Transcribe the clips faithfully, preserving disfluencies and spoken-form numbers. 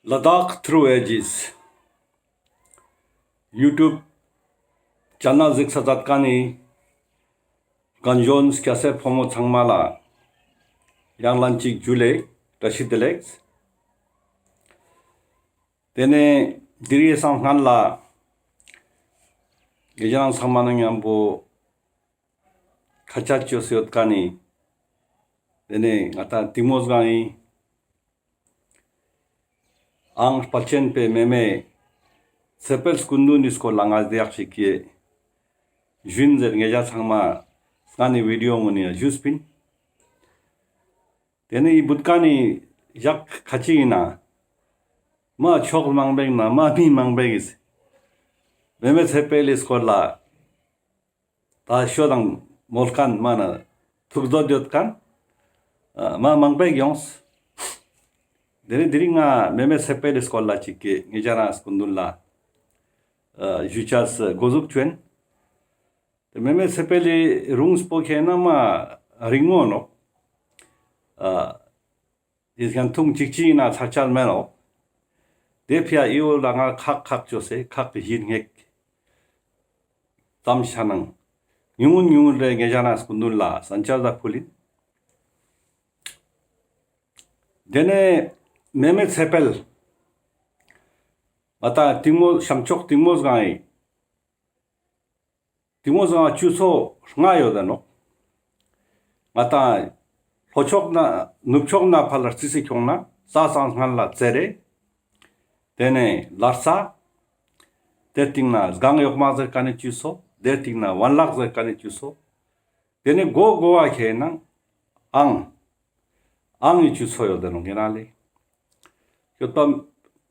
ལ་དྭགས་ཐྲུ་ཨེ་ཇིས་ཡུ་ཊུབ་ཅེ་ནལ་གཟིགས་ས་མཛད་མཁན་ནི་རྒན་གཞོན་སྐྱ་སེར་ཕོ་མོ་ཚང་མ་ལ་ཡང་ལན་ཅིག་ཇུ་ལེ་བཀྲ་ཤིས་བདེ་ལེགས། ཏེ་ནེ་དེ་རིང་སང་སྔན་ལ་ངེ་རང་ཚང་མ་ནང་མཉམ་པོ་ཁ་ཆད་ཅོས་ཡོད་མཁན་ནི་ཏེ་ནེ་ང་ཏང་གཏིང་མོ་སྒང་ཨིན། ཨང་དཔལ་ཆེན་པའི་མེ་མེ་ཚེ་འཕེལ་སྐུ་མདུན་ནི་སྐོར་ལ་ང་ཞའི་ཞིག་གི་ཞུན་ཟེར་ངེ་ཅག་ཚང་མ་སྔན་ནི་བི་ཌི་ཡོ་ངུན་ནི་ཞུས་པིན། ཏེ་ནེ་འི་བུད་མཁན་ནི་ཞག་ཁ་ཅིག་ཨིན་ན་མ་ཕྱོགས་མང་པོའི་ནང་མ་མི་མང་པོའི་མེ་མེ་ཚེ་འཕེལ་ལི་སྐོར་ལ་ད་ཤོད་དང་མོལ་མཁན་མ་ན་ཐུགས་འདོད་ཡོད་མཁན་མ་མང་པོའི་ཡོངས། ཏེ་ནེ་དེ་རིང་ང་མེ་མེ་ཚེ་འཕེལ་ལི་སྐོར་ལ་ཅིག་གི་ངེ་ཅག་རང་སྐུ་མདུན་ལ་ཞུ་ཅེས་གོ་ཟུག་ཅོ་ཨིན། ཏེ་མེ་མེ་ཚེ་འཕེལ་ལི་རུང་སྤོ་ཁེ་ན་མ་རིང་མོ་ནོག། ཨ་ཏེ་ཡང་ཐུང་ཅིག་ཅིག་ན་ཚར་ཆ་མེད་ནོག། ཏེ་ཕི་ཡ་འི་བོ་ལ་ང་ཁག་ཁག་ཅོས་སེ་ཁག་གི་ཞིག་ངེག་ཙམ་ཆ་ནང་ཉུང་ངུན་ཉུང་ངུན་རེ་ངེ་ཅག་རང་སྐུ་མདུན་ལ་སན་ཆ་ཟ་ཕུལ་ཨིན། ཏེ་ནེ་མེ་མེ་ཚེ་འཕེལ་ང་ཏང་གཏིང་མོ་ཤམ་ཕྱོགས་གཏིང་མོ་སྒང་ཨིན། གཏིང་མོ་སྒང་ཆུ་ཚོད་ལྔ་ཡོད་ད་ནོག། ང་ཏང་ལྷོ་ཕྱོགས་ན་ནུབ་ཕྱོགས་ན་ཕར་ལ་རྩིས་སེ་ཁྱོང་ན་ས་སང་སྔན་ལ་ཙེ་རེ། ཏེ་ནེ་ལར་ས། ཏེ་སྟིང་ན་སྒང་གཡོག་མ་ཟེར་མཁན་ནི་ཆུ་ཚོད། ཏེ་སྟིང་ན་ཝན་ལག་ཟེར་མཁན་ནི་ཆུ་ཚོད། ཏེ་ནེ་གོ་གོ་བ་ཁེ་ན་ཨང་། ཨང་ངི་ཆུ་ཚོད་ཡོད་ད་ནོག་ཡིན་ན་ལེ། ཡོད་པ་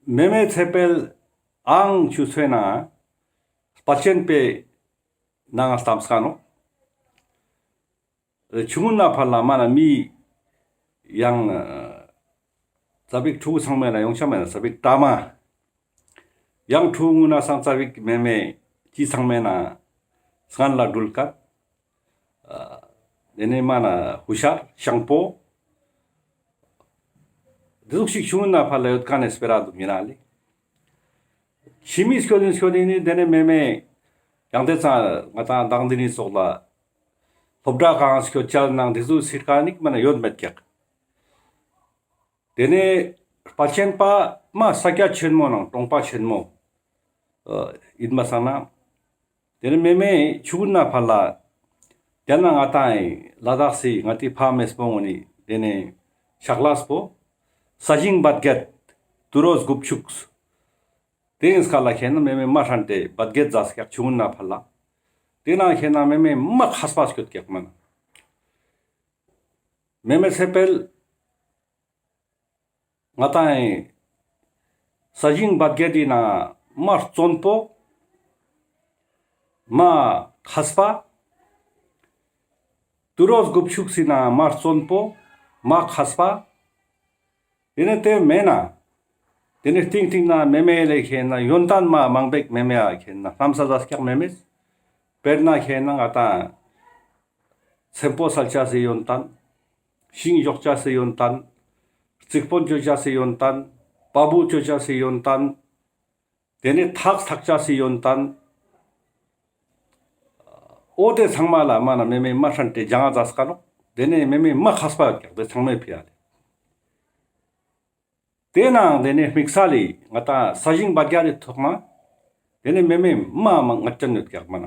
མེ་མེ་ཚེ་འཕེལ་ཨང་ཆུ་ཚོད་ན་དཔལ་ཆེན་པའི་ནང་ལྟམས་ཀ་ནོག། ཆུང་ངུན་ན་ཕར་ལ་མ་ན་མི་ཡང་ཙ་པིག་ཕྲུ་གུ་ཚང་མའི་ན་ཡོང་ཆ་མེད་ན་ཙ་པིག་ཏྲ་མ། ཡང་ཕྲུ་གུ་ན་སང་ཙ་པིག་མེ་མེ་ཅི་ཚང་མའི་ན་སྔན་ལ་འགྲུལ་ཀ། ཏེ་ནེ་མ་ན་ཧུ་ཤར་ཤང་པོ། ཏེ་ཟུག་ཞིག་ཆུང་ངུན་ན་ཕར་ལ་ཡོད་མཁན་ནི་སྤེ་ར་འདུག་ཡིན་ན་ལེ། ཤི་མི་སྐྱོད་ཡིན་སྐྱོད་ཡིན་ནི་ཏེ་ནེ་མེ་མེ་ཡང་ཏེ་ཚང་ང་ཏང་དང་དེ་ནི་སོགས་ལ་སློབ་གྲྭ་གང་སྐྱོད་ཅ་ནང་ཏེ་ཟུག་སི་ཀ་ནིག་མ་ན་ཡོད་མེད་ཀྱག། ཏེ་ནེ་དཔལ་ཆེན་པ་མ་ས་ཀྱད་ཆེན་མོ་ནང་གྲོང་པ་ཆེན་མོ་ཨིན་མ་སང་ན། ཏེ་ནེ་མེ་མེ་ཆུང་ངུན་ན་ཕར་ལ་ཏེ་ན་ང་ཏང་ལ་དྭགས་སི་ང་ཏི་ཕ་མེས་པོ་ངོ་ནི་ཏེ་ནེ་ཕྱག་ལས་པོ་ས་ཞིང་བད་གད་ཏུ་རོ་སྒུབ་ཆུགས། ཏེ་ཡིན་སྐ་ལ་ཁེ་ན་མེ་མེ་མ་ཧྲན་ཏེ་བད་གད་ཛ་སྐྱག་ཆུང་ངུན་ན་ཕར་ལ། ཏེ་ན་ཁེ་ན་མེ་མེ་མ་ཁས་པ་སྐྱོད་ཀྱག་མ་ན། མེ་མེ་ཚེ་འཕེལ་ང་ཏང་ས་ཞིང་བད་གད་དི་ན་མ་བརྩོན་པོ། མ་ཁས་པ། ཏུ་རོ་སྒུབ་ཆུགས་སི་ན་མ་བརྩོན་པོ། མ་ཁས་པ། ཏེ་ནེ་ཏེ་མེ་ན། ཏེ་ནེ་སྟིང་སྟིང་ན་མེ་མེ་ལེ་ཁེ་ན་ཡོན་ཏན་མ་མང་པེག་མེ་མེ་ཨ་ཁེ་ན་ལྷམ་ས་ཟ་སྐྱག་མེ་མེ། དཔེར་ན་ཁེ་ན་ང་ཏང་ཚེམ་པོ་སལ་ཆ་སི་ཡོན་ཏན། ཤིང་ཞོག་ཆ་སི་ཡོན་ཏན། རྩིག་པོན་ཅོ་ཆ་སི་ཡོན་ཏན། པ་བུ་ཅོ་ཆ་སི་ཡོན་ཏན། ཏེ་ནེ་ཐག་ཐག་ཆ་སི་ཡོན་ཏན། འོ་ཏེ་ཚང་མ་ལ་མ་ན་མེ་མེ་མ་ཧྲན་ཏེ་ཇང་ང་ཛ་སྐ་ནོག། ཏེ་ནེ་མེ་མེ་མ་ཁས་པ་ཡོད་ཀྱག་ཏེ་ཚང་མའི་ཕི་ཡ་ལེ། ཏེ་ནང་ཏེ་ནེ་དམིགས་བསལ་ལི་ང་ཏང་ས་ཞིང་བད་གད་དི་ཐོག་ན་ཏེ་ནེ་མེ་མེ་མ་མ་ངར་ཅན་ཡོད་ཀྱག་མ་ན།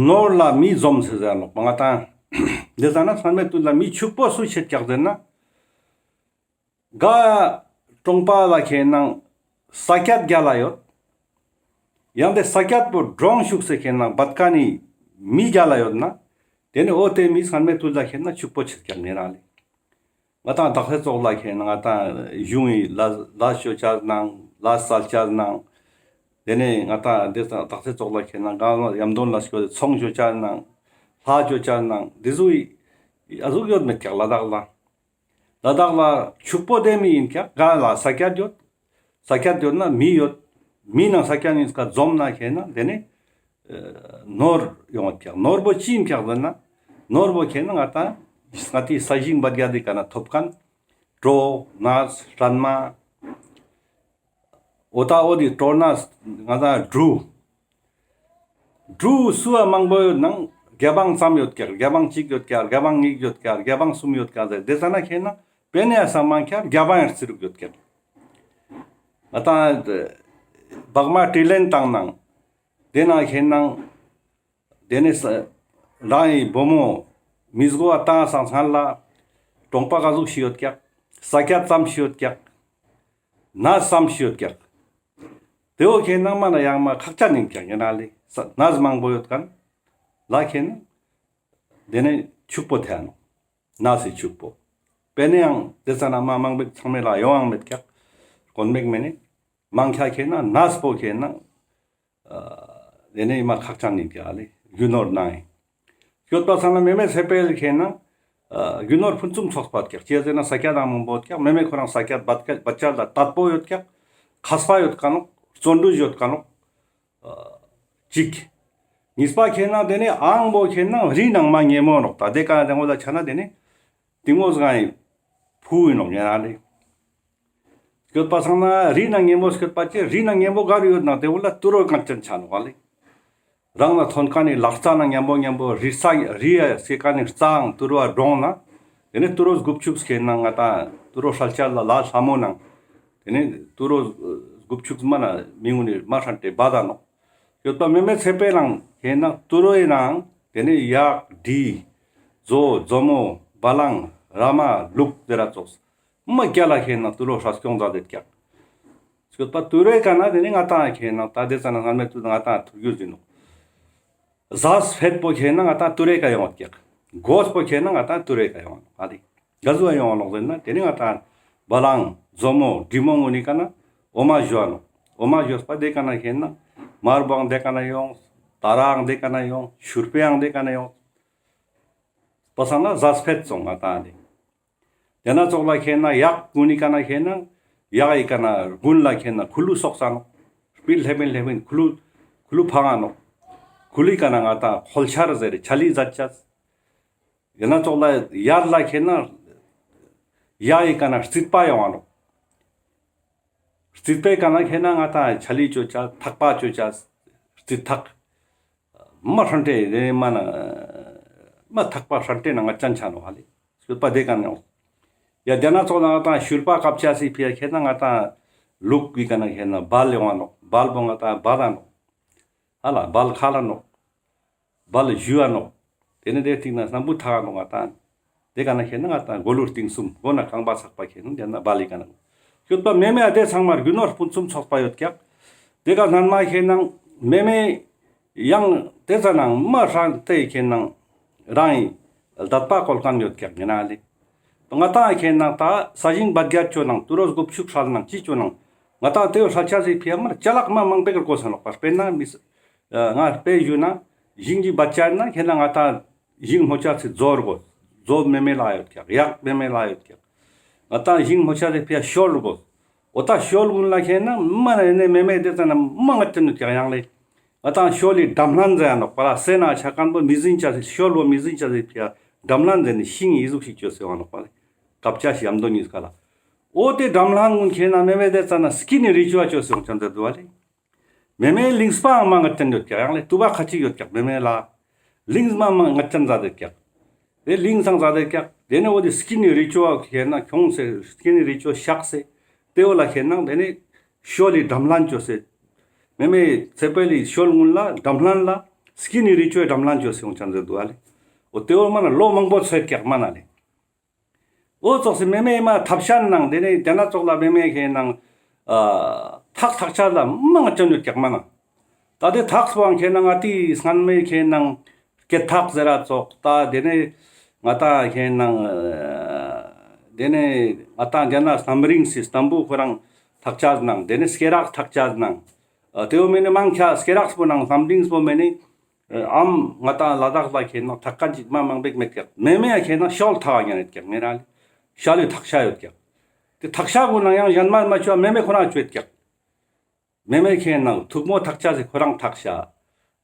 ནོར་ལ་མི་འཛོམས་ཟེར་ཟེར་ནོག་པ་ང་ཏང་། ཏེ་ཟ་ན་སྔན་མེ་ཏུ་ལ་མི་ཕྱུག་པོ་སུ་ཆེད་ཀྱག་ཟེར་ན། ག་གྲོང་པ་ལ་ཁེ་ན་ས་ཀྱད་གྱལ་ལ་ཡོད། ཡང་ཏེ་ས་ཀྱད་པོ་གྲོང་ཆུགས་སེ་ཁེ་ན་བད་ཀ་ནི་མི་གྱལ་ལ་ཡོད་ན། ཏེ་ནེ་འོ་ཏེ་མི་སྔན་མེ་ཏུ་ལ་ཁེ་ན་ཕྱུག་པོ་ཆེད་ཀྱག་ནེ་རང་ལེ། ང་ཏང་དག་ས་ཙོགས་ལ་ཁེ་ན་ང་ཏང་གཞུང་ངི་ལ་ལ་ཅོ་ཆ་ནང་ལ་སལ་ཆ་ནང་། ཏེ་ནེ་ང་ཏང་ཏེ་དག་ས་ཙོགས་ལ་ཁེ་ན་གང་ཡམ་དོན་ལ་སྐྱོད་ཚོང་ཅོ་ཆ་ནང་ལྷ་ཅོ་ཆ་ནང་ཏེ་ཟུག་ཨ་ཟུག་ཡོད་མེད་ཀྱག་ལ་དྭགས་ལ། ལ་དྭགས་ལ་ཕྱུག་པོ་ཏེ་མི་ཡིན་ཀྱག་ག་ལ་ས་ཀྱད་ཡོད། ས་ཀྱད་ཡོད་ན་མི་ཡོད། མི་ནང་ས་ཀྱད་ཡིན་སྐ་འཛོམས་ན་ཁེ་ན་ཏེ་ནེ་ནོར་ཡོང་ཀྱག། ནོར་བོ་ཅི་ཡིན་ཀྱག་ཟེར་ན། ནོར་བོ་ཁེ་ན་ང་ཏང་ང་ཏི་ས་ཞིང་བད་གད་དི་ཀ་ན་ཐོབ་མཁན། གྲོ་ནས་སྲན་མ། འོ་ད་འོ་དེ་གྲོ་ནས་ང་ད་འབྲུ། འབྲུ་སུ་བ་མང་པོ་ཡོད་ནང་རྒྱ་སྤང་ཙམ་ཡོད་ཀྱག། རྒྱ་སྤང་གཅིག་ཡོད་ཀྱག། རྒྱ་སྤང་གཉིས་ཡོད་ཀྱག། རྒྱ་སྤང་གསུམ་ཡོད་ཀྱག། དེ་ཙ་ན་ཁེ་ན་པེ་ནེ་ཡ་ས་མང་ཁྱ་རྒྱ་སྤང་ཡར་རྩི་རུག་ཡོད་ཀྱག། ང་ད་བག་མ་དྲི་ལེན་བཏང་ནང་དེ་ན་ཁེ་ན་དེ་ནས་རང་ཡི་བུ་མོ་མི་སྒོ་བ་བཏང་སང་སང་ལ་གྲོང་པ་ག་ཟུག་ཤི་ཡོད་ཀྱག། ས་ཀྱད་ཙམ་ཤི་ཡོད་ཀྱག། ནས་ཙམ་ཤི་ཡོད་ཀྱག། དེ་བོ་ཁེ་ན་མ་ན་ཡང་མ་ཁག་ཅན་ཡིན་ཀྱག་ཡིན་ན་ལེ། ནས་མང་པོ་ཡོད་ཁན་ལ་ཁེ་ན་དེ་ནས་ཕྱུག་པོ་ཐལ་ནོག། ནས་སི་ཕྱུག་པོ། པེ་ནེ་ཡང་དེ་ཙ་ན་མ་མང་པོ་ཚང་མེ་ལ་ཡོང་ཡང་མེད་ཀྱག། དཀོན་མེད་མེ་ནེ་མང་ཁྱ་ཁེ་ན་ནས་པོ་ཁེ་ན་དེ་ནས་མ་ཁག་ཅན་ཡིན་ཀྱག་ལེ། རྒྱུ་ནོར་ནང་ཡིན། སྐྱོད་པ་སང་ན་མེ་མེ་ཚེ་འཕེལ་ཁེ་ན་རྒྱུ་ནོར་ཕུན་སུམ་ཚོགས་པ་ཀྱག། ཅི་ཟེར་ན་ས་ཀྱད་དང་མང་པོ་ཡོད་ཀྱག། མེ་མེ་ཁོ་རང་ས་ཀྱད་བད་ཀ་བད་ཅལ་ལ་དད་པོ་ཡོད་ཀྱག། མཁས་པ་ཡོད་ཀ་ནོག། བརྩོན་འགྲུས་ཡོད་ཀ་ནོག། གཅིག། གཉིས་པ་ཁེ་ན་དེ་ནས་ཨང་པོ་ཁེ་ན་རི་ནང་མ་ཉེ་མོ་ནོག། ད་དེ་ཀ་དེ་ངོ་ལ་ཆ་ན་དེ་ནས་དེ་ངོ་སྒང་ཡི་ཕུ་ཡིན་ནོག་ཡིན་ན་ལེ། སྐྱོད་པ་སང་ན་རི་ནང་ཉེ་མོ་སྐྱོད་པ་ཅི་རི་ནང་ཉེ་མོ་ག་རུ་ཡོད་ན་དེ་བོ་ལ་ཏུ་རོ་གང་ཅན་ཆ་ནོག་ལེ། རང་ལ་ཐོན་ཁན་ནི་ལག་རྩ་ནང་མཉམ་པོ་མཉམ་པོ་རི་རྩ་རི་ཡ་སྐྱེ་ཁན་ནི་རྩའང་ཏུ་རོ་བ་འགྲོང་ན། དེ་ནས་ཏུ་རོ་དགུ་བཅུ་སྐྱེ་ན་ང་ད་ཏུ་རོ་སྲལ་ཆ་ལ་ལ་ལྷ་མོ་ནང་། དེ་ནས་ཏུ་རོ་དགུ་བཅུ་མ་ན་མི་ངུ་ནི་མ་ཧྲན་ཏེ་བ་ད་ནོག། ཡོད་པ་མེ་མེ་ཚེ་འཕེལ་ལང་ཁེ་ན་ཏུ་རོའི་ནང་དེ་ནས་གཡག་འབྲི་མཛོ་མཛོ་མོ་བ་ལང་ར་མ་ལུག་དེ་ར་ཙོགས། མ་རྒྱ་ལ་ཁེ་ན་ཏུ་རོ་སྲ་སྐྱོང་མཛད་དེ་ཀྱག། སྐྱོད་པ་ཏུ་རོའི་ཀ་ན་དེ་ནས་ང་ཏང་ཁེ་ན་ད་དེ་ཙ་ན་སྔ་མེ་ཏུ་ང་ཏང་ཐུར་རྒྱུ་ཟིན་ནོག། ཟས་ཕེད་པོ་ཁེ་ན་ང་ཏང་ཏུ་རོའི་ཀ་ཡོང་བ་ཀྱག། གོས་པོ་ཁེ་ན་ང་ཏང་ཏུ་རོའི་ཀ་ཡོང་བ་ནོག། ཨ་དེ་ག་ཟུ་བ་ཡོང་བ་ལོག་ཟེར་ན་དེ་ནས་ང་ཏང་བ་ལང་མཛོ་མོ་འབྲི་མོ་ངུ་ནི་ཀ་ན་འོ་མ་ཞོ་ནོག། འོ་མ་ཞོས་པ་དེ་ཀ་ན་ཁེ་ན་མར་བང་དེ་ཀ་ན་ཡོང་། ཏ་རའང་དེ་ཀ་ན་ཡོང་། ཤུར་པའང་དེ་ཀ་ན་ཡོང་། པ་སང་ན་ཟས་ཕེད་སོང་ང་ཏང་དེ། དེ་ན་ཙོགས་ལ་ཁེ་ན་གཡག་ཀུན་ནི་ཀ་ན་ཁེ་ན་གཡག་ཡི་ཀ་ན་དགུན་ལ་ཁེ་ན་ཁུ་ལུ་སོགས་ས་ནོག། སྤིལ་ལྷེ་བིན་ལྷེ་བིན་ཁུ་ལུ་ཁུ་ལུ་ཕང་ང་ནོག། ཁུ་ལུའི་ཀ་ན་ང་ཏང་ཁོལ་ཆར་ཟེར་ཆ་ལི་ཛད་ཅས། དེ་ན་ཙོགས་ལ་ཡར་ལ་ཁེ་ན་གཡག་ཡི་ཀ་ན་རྩིད་པ་ཡོང་ང་ནོག། རྩིད་པའི་ཀ་ན་ཁེ་ན་ང་ཏང་ཆ་ལི་ཅོ་ཅས་ཐག་པ་ཅོ་ཅས་རྩིད་ཐག། མ་ཧྲན་ཏེ་དེ་མ་ན་མ་ཐག་པ་ཧྲན་ཏེ་ན་ང་ཅན་ཆ་ནོག་ཧ་ལེ། སྐྱོད་པ་དེ་ཀ་ན་ཡོང་། ཡ་དེ་ན་ཙོགས་ལ་ང་ཏང་ཤུར་པ་ཀབ་ཅས་སི་ཕི་ཡ་ཁེ་ན་ང་ཏང་ལུག་གི་ཀ་ན་ཁེ་ན་བལ་ཡོང་ང་ནོག། བལ་པོ་ང་ཏང་བལ་ལ་ནོག། ཧ་ལ་བལ་ཁ་ལ་ནོག། བལ་ཞུ་བ་ནོག། དེ་ནས་དེ་སྟིང་ན་སྣམ་བུ་ཐག་ནོག་ང་ཏང་། དེ་ཀ་ན་ཁེ་ན་ང་ཏང་མགོ་ལུར་སྟིང་གསུམ་མགོ་ན་རྐང་པ་ཚག་པ་ཁེ་ན་དེ་ན་བལ་ལི་ཀ་ན་ཡོད་པ་མེ་མེ་ཨ་དེ་ཚང་མ་རྒྱུ་ནོར་ཕུན་སུམ་ཚོགས་པ་ཡོད་ཀྱག། དེ་ཀ་སྣན་མ་ཁེ་ན་མེ་མེ་ཡང་དེ་ཙ་ན་མ་ཧྲན་ཏེ་ཁེ་ན་རང་ཡི་དད་པ་བཀོལ་ཁན་ཡོད་ཀྱག་ཡིན་ན་ལེ། ང་ཏང་ཁེ་ན་ད་ས་ཞིང་བད་རྒྱ་ཅོ་ནང་ཏུ་རོ་སྒོ་ཕྱུགས་ཧྲལ་ནང་ཅི་ཅོ་ནང་ང་ཏང་དེ་བོ་ཧྲལ་ཆ་ཟིག་ཕི་ཡ་མར་ཅ་ལག་མ་མང་པོ་ཀར་གོ་ས་ནོག་པ། དཔེར་ན་མི་ས་ང་དཔེ་ཞུ་ན་ཞིང་གི་བད་ཅ་ན་ཁེ་ན་ང་ཏང་ཞིང་མོ་ཅ་སི་མཛོ་ར་གོ། མཛོ་མེ་མེ་ལ་ཡོད་ཀྱག། གཡག་མེ་མེ་ལ་ཡོད་ཀྱག། ང་ཏང་ཞིང་མོ་ཅ་སི་ཕི་ཡ་ཤོལ་ར་གོ། འོ་ད་ཤོལ་ཀུན་ལ་ཁེ་ན་མ་ན་ནེ་མེ་མེ་དེ་ཙ་ན་མ་ང་ཅན་ནུ་ཀྱག་ཡང་ལེ། ང་ཏང་ཤོལ་ལི་འགྲམ་ལྷན་ཟེར་ཡ་ནོག་པ་ལ་སེ་ན་ཆ་ཁན་པོ་མི་ཟིན་ཅ་སི་ཤོལ་བོ་མི་ཟིན་ཅ་སི་ཕི་ཡ་འགྲམ་ལྷན་ཟེར་ནི་ཤིང་ཡི་ཟུག་ཤིག་ཅོས་སེ་ཡོང་ནོག་པ་ལེ། ཀབ་ཅ་ཤི་ཡམ་དོ་ཉིས་ཀ་ལ། འོ་དེ་འགྲམ་ལྷན་ཀུན་ཁེ་ན་མེ་མེ་དེ་ཙ་ན་སྐྱིད་ནི་རི་ཅོ་བ་ཅོས་སེ་ཡོང་ཅན་ཟེར་དུག་པ་ལེ། མེ་མེ་ལིང་སྤའང་མ་ང་ཅན་ཡོད་ཀྱག་ཡང་ལེ། ཏུ་བ་ཁ་ཅིག་ཡོད་ཀྱག་མེ་མེ་ལ། ལིང་མ་མ་ང་ཅན་ཟ་དེ་ཀྱག། དེ་ལིང་སང་ཟ་དེ་ཀྱག། དེ་ནས་འོ་དེ་སྐྱིད་ནི་རི་ཅོ་བ་ཁེ་ན་ཁྱོང་སེ་སྐྱིད་ནི་རི་ཅོ་བ་ཤག་སེ། དེ་བོ་ལ་ཁེ་ན་དེ་ནས་ཤོལ་ལི་འགྲམ་ལྷན་ཅོས་སེ། མེ་མེ་ཚེ་འཕེལ་ལི་ཤོལ་ཀུན་ལ་འགྲམ་ལྷན་ལ་སྐྱིད་ནི་རི་ཅོའི་འགྲམ་ལྷན་ཅོས་སེ་ཡོང་ཅན་ཟེར་དུག་པ་ལེ། འོ་དེ་བོ་མ་ན་ལོ་མང་པོ་ཚོད་ཀྱག་མ་ན་ལེ། འོ་ཙོགས་སི་མེ་མེ་མ་ཐབ་ཤན་ནང་དེ་ནས་དེ་ན་ཙོགས་ལ་མེ་མེ་ཁེ་ནང་ཨ་ཐག་ཐག་ཆ་ལ་མ་ང་ཅན་ཡོད་ཀྱག་མ་ན། ད་དེ་ཐག་སྤོའང་ཁེ་ནང་ང་ཏི་སྔན་མེ་ཁེ་ནང་སྐེ་ཐག་ཟེར་ར་ཙོགས་ད་དེ་ནས་ང་ཏང་ཁེ་ནང་ཨ་དེ་ནས་ང་ཏང་དེ་ན་སྣམ་རིང་སི་སྣམ་བུ་ཁོ་རང་ཐག་ཆ་ནང་དེ་ནས་སྐེ་རགས་ཐག་ཆ་ནང་ཨ་དེ་བོ་མེ་ནི་མང་ཁྱ་སྐེ་རགས་སྤོ་ནང་སྣམ་རིང་སྤོ་མེ་ནི། ཨམ་ང་ཏང་ལ་དྭགས་ལ་ཁེ་ན་ཐག་ཁན་ཅིག་མ་མང་པེག་མེད་ཀྱག། མེ་མེ་ཡ་ཁེ་ན་ཤོལ་ཐག་ཉན་ཡོད་ཀྱག། ངེ་རང་ཤལ་ལི་ཐག་ཤ་ཡོད་ཀྱག། དེ་ཐག་ཤ་གུན་ནང་ཡང་ཞན་མ་མ་ཅོ་མེ་མེ་ཁོ་རང་ཅོ་ཡོད་ཀྱག། མེ་མེ་ཁེ་ན་ཐུག་མོ་ཐག་ཆ་སི་ཁོ་རང་ཐག་ཤ།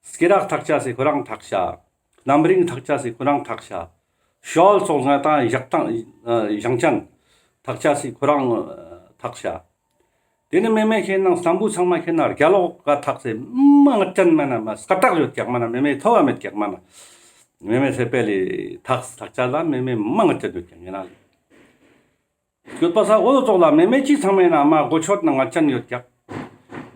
སྐེ་རགས་ཐག་ཆ་སི་ཁོ་རང་ཐག་ཤ། སྣམ་རིང་ཐག་ཆ་སི་ཁོ་རང་ཐག་ཤ། ཤོལ་ཙོགས་ང་ཏང་ཞག་ཏང་ཞང་ཅན། ཐག་ཆ་སི་ཁོ་རང་ཐག་ཤ། དེ་ནེ་མེ་མེ་ཁེ་ནང་སམ་བུ་ཚང་མ་ཁེ་ནང་རྒྱ་ལོག་ག་ཐག་སེ་མ་ངད་ཅན་མ་ན་མ་སྐད་གྲགས་ཡོད་ཀྱག་མ་ན། མེ་མེ་ཐོ་བ་མེད་ཀྱག་མ་ན། མེ་མེ་ཚེ་འཕེལ་ལི་ཐག་ཐག་ཆ་ལ་མེ་མེ་མ་ངད་ཅན་ཡོད་ཀྱག་ངེ་ན་ལེ། ཡོད་པ་ས་འོ་ཙོགས་ལ་མེ་མེ་ཅི་ཚང་མེ་ན་མ་གོ་ཆོད་ན་ངད་ཅན་ཡོད་ཀྱག།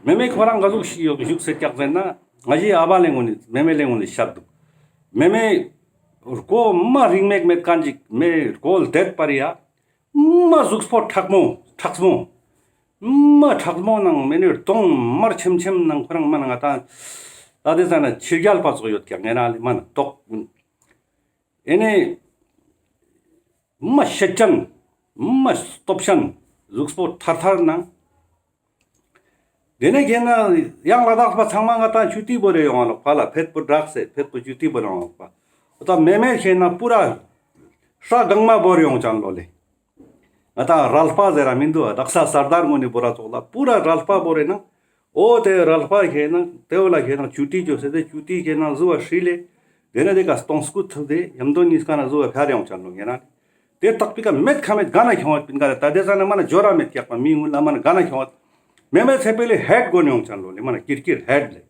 མེ་མེ་ཁོ་རང་ག་ཟུག་ཞིག་ཡོད་བཞུགས་སེ་ཀྱག་ཟེར་ན། ང་ཞི་ཨ་བ་ལེ་ངུ་ནི་མེ་མེ་ལེ་ངུ་ནི་ཤད་དུག། མེ་མེ་རྒོ་མ་རིང་མེད་མེད་ཀ་ཅིག་མེ་རྒོ་ལྡད་པ་རི་ཡ། མ་གཟུགས་པོ་མཁྲེགས་མོ་མཁྲེགས་མོ། མ་མཁྲེགས་མོ་ནང་མེ་ནི་གདོང་དམར་ཆེམ་ཆེམ་ནང་ཁོ་རང་མ་ན་ང་ཏང་། ད་དེ་ཙ་ན་ཕྱི་རྒྱལ་པ་ཙོགས་ཡོད་ཀྱག་ངེ་ན་ལེ་མ་ན་ཏོག། ཨེ་ནེ་མ་ཤེད་ཅན། མ་སྟོབས་ཅན། གཟུགས་པོ་ཐར་ཐར་ནང་། དེ་ནེ་ཁེ་ན་ཡང་ལ་དྭགས་པ་ཚང་མ་ང་ཏང་ཆུ་ཏི་བོར་རེ་ཡོང་ང་ལོག་པ་ལ་ཕེད་པོ་བྲག་སེ་ཕེད་པོ་ཆུ་ཏི་བོར་ཡོང་ང་ལོག་པ། འོ་ད་མེ་མེ་ཁེ་ན་པུ་ར་ཧྲ་གང་མ་བོར་ཡོང་ཅན་ལོ་ལེ། ང་ཏང་རལ་པ་ཟེར་ར་མི་འདུག་ཨ། དག་ས་སར་དར་ངོ་ནི་བོ་ར་ཙོགས་ལ་པུ་ར་རལ་པ་བོར་རེ་ན། འོ་དེ་རལ་པ་ཁེ་ན་དེ་བོ་ལ་ཁེ་ན་ཆུ་ཏི་ཅོས་སེ་དེ་ཆུ་ཏི་ཁེ་ན་ཟུ་བ་ཧྲིལ་ལེ། དེ་ནེ་དེ་ཀ་སྟོང་སྐུད་ཐུབ་སྟེ་ཡམ་དོ་ཉིས་ཀ་ན་ཟུ་བ་ཕར་ཡོང་ཅན་ལོ་ངེ་ན། དེ་ཏག་པི་ཀ་མེད་ཁ་མེད་ག་ན་ཁྱོང་བ་པིན་ག་རེ། ད་དེ་ཙ་ན་མ་ན་ཇོ་ར་མེད་ཀྱག་པ་མི་ངུ་ལ་མ་ན་ག་ན་ཁྱོང་བ། མེ་མེ་ཚེ་འཕེལ་ལི་ཧེད་གོན་ཡོང་ཅན་ལོ་ལེ་མ་ན་ཀིར་ཀིར་ཧེད་ལེ།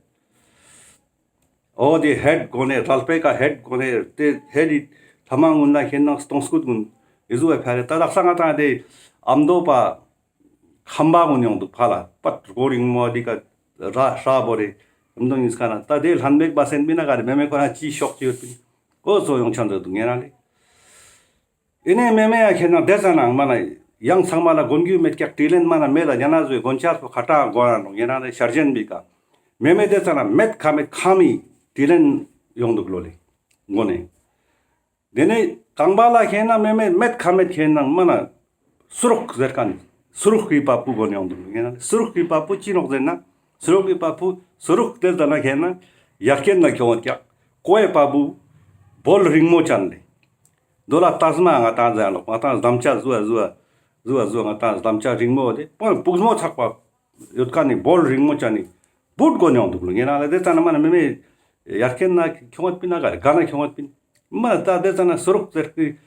འོ་དེ་ཧེད་གོན་ནེ་རལ་པའི་ཀ་ཧེད་གོན་ནེ་དེ་ཧེད་དི་ཐ་མ་ངུན་ན་ཁེ་ན་སྟོང་སྐུད་ངུན་ཨི་ཟུ་བ་ཕར་རེ། ད་དག་ས་ང་ཏང་དེ་ཨམ་དོ་པ་ཁམ་པ་ངུན་ཡོང་དུག་ཕ་ལ་པད་རྒོ་རིང་མོ་འདི་ཀ་ར་ཧྲ་བོ་རེ། ཨམ་དོ་ཉིས་ཀ་ན་ད་དེ་ལྷན་མེད་པ་སེན་པི་ན་ག་རེ་མེ་མེ་ཁོ་ན་ཅི་ཤོག་ཅི་ཡོད་པིན། འོ་ཙོགས་ཡོང་ཅན་ཟེར་དུག་ངེ་ན་ལེ། ཨེ་ནེ་མེ་མེ་ཡ་ཁེ་ན་དེ་ཙ་ན་མ་ན་ཡང་ཚང་མ་ལ་གོན་རྒྱུ་མེད་ཀྱག་དྲི་ལན་མ་ན་མེད་ད་ཉ་ན་ཟོས་གོན་ཆས་པོ་ཁ་ཏང་གོན་ར་ནོག་ངེ་ན་ལེ་ཤར་ཞན་པི་ཀ། མེ་མེ་དེ་ཙ་ན་མེད་ཁ་མེད་ཁ་མི་དྲི་ལན་ཡོང་དུག་ལོ་ལེ། གོན་ནེ། དེ་ནེ་རྐང་པ་ལ་ཁེ་ན་མེ་མེ་མེད་ཁ་མེད་ཁེ་ན་མ་ན་སུ་རུག་ཟེར་ཁན་སུ་རུག་གི་པ་པུ་གོན་ཡོང་དུག་ངེ་ན་ལེ། སུ་རུག་གི་པ་པུ་ཅི་ནོག་ཟེར་ན་སུ་རུག་གི་པ་པུ་སུ་རུག་དེ་ཙ་ན་ཁེ་ན་ཡར་རྒྱན་ན་ཁྱོང་བ་ཀྱག་ཀོའི་པ་པུ་བོལ་རིང་མོ་ཅན་ལེ། དོ་ལ་ཏ་ཟ་མ་ང་ཏང་ཟ་ལོག་ང་ཏང་སྡམ་ཆ་ཟུ་བ་ཟུ་བ་ཟུ་བ་ཟུ་བ་ང་ཏང་སྡམ་ཆ་རིང་མོ་དེ་པོ་པུག་མོ་ཚག་པ་ཡོད་ཁན་ནི་བོལ་རིང་མོ་ཅན་ནི་བུད་གོན་ཡོང་དུག་ལོ་ངེ་ན་ལེ། དེ་ཙ་ན་མ་ན་མེ་མེ་ཡར་རྒྱན་ན་ཁྱོང་བ་པིན་ན་ག་རེ་ག་ན་ཁྱོང་བ་པིན་མ་ན་ད་དེ་ཙ་ན་སུ་རུག་ཟེར་གི་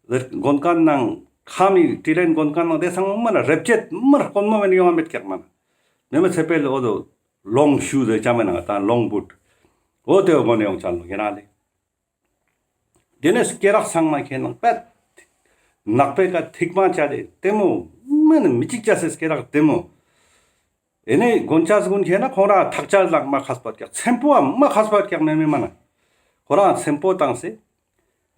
ཟེར་གོན་ཁན་ནང་ཁ་མི་དྲི་ལན་གོན་ཁན་ནང་དེ་ཚང་མ་མ་ན་རེབ་ཅེད་མ་ན་གོན་མོ་མེན་ཡོང་བ་མེད་ཀྱག་མ་ན། མེ་མེ་ཚེ་འཕེལ་ལི་འོ་དོ་ལོང་ཤུ་ཟེར་ཅ་མེ་ན་ད་ལོང་བུད། འོ་དེ་བོ་གོན་ཡོང་ཅན་ལོ་ངེ་ན་ལེ། དེ་ནེ་སྐེ་རགས་ཚང་མ་ཁེ་ན་པད། ནག་པའི་ཀ་ཐིག་མ་ཅ་དེ་ལྟད་མོ། མ་ན་མི་ཅིག་ཅ་སེ་སྐེ་རགས་ལྟད་མོ། ཨེ་ནེ་གོན་ཆས་གུན་ཁེ་ན་ཁོང་རང་ཐག་ཆ་ལ་མ་ཁས་པ་ཀྱག་ཚེམ་པོ་མ་ཁས་པ་ཀྱག་མེ་མེ་མ་ན། ཁོ་རང་ཚེམ་པོ་བཏང་སེ།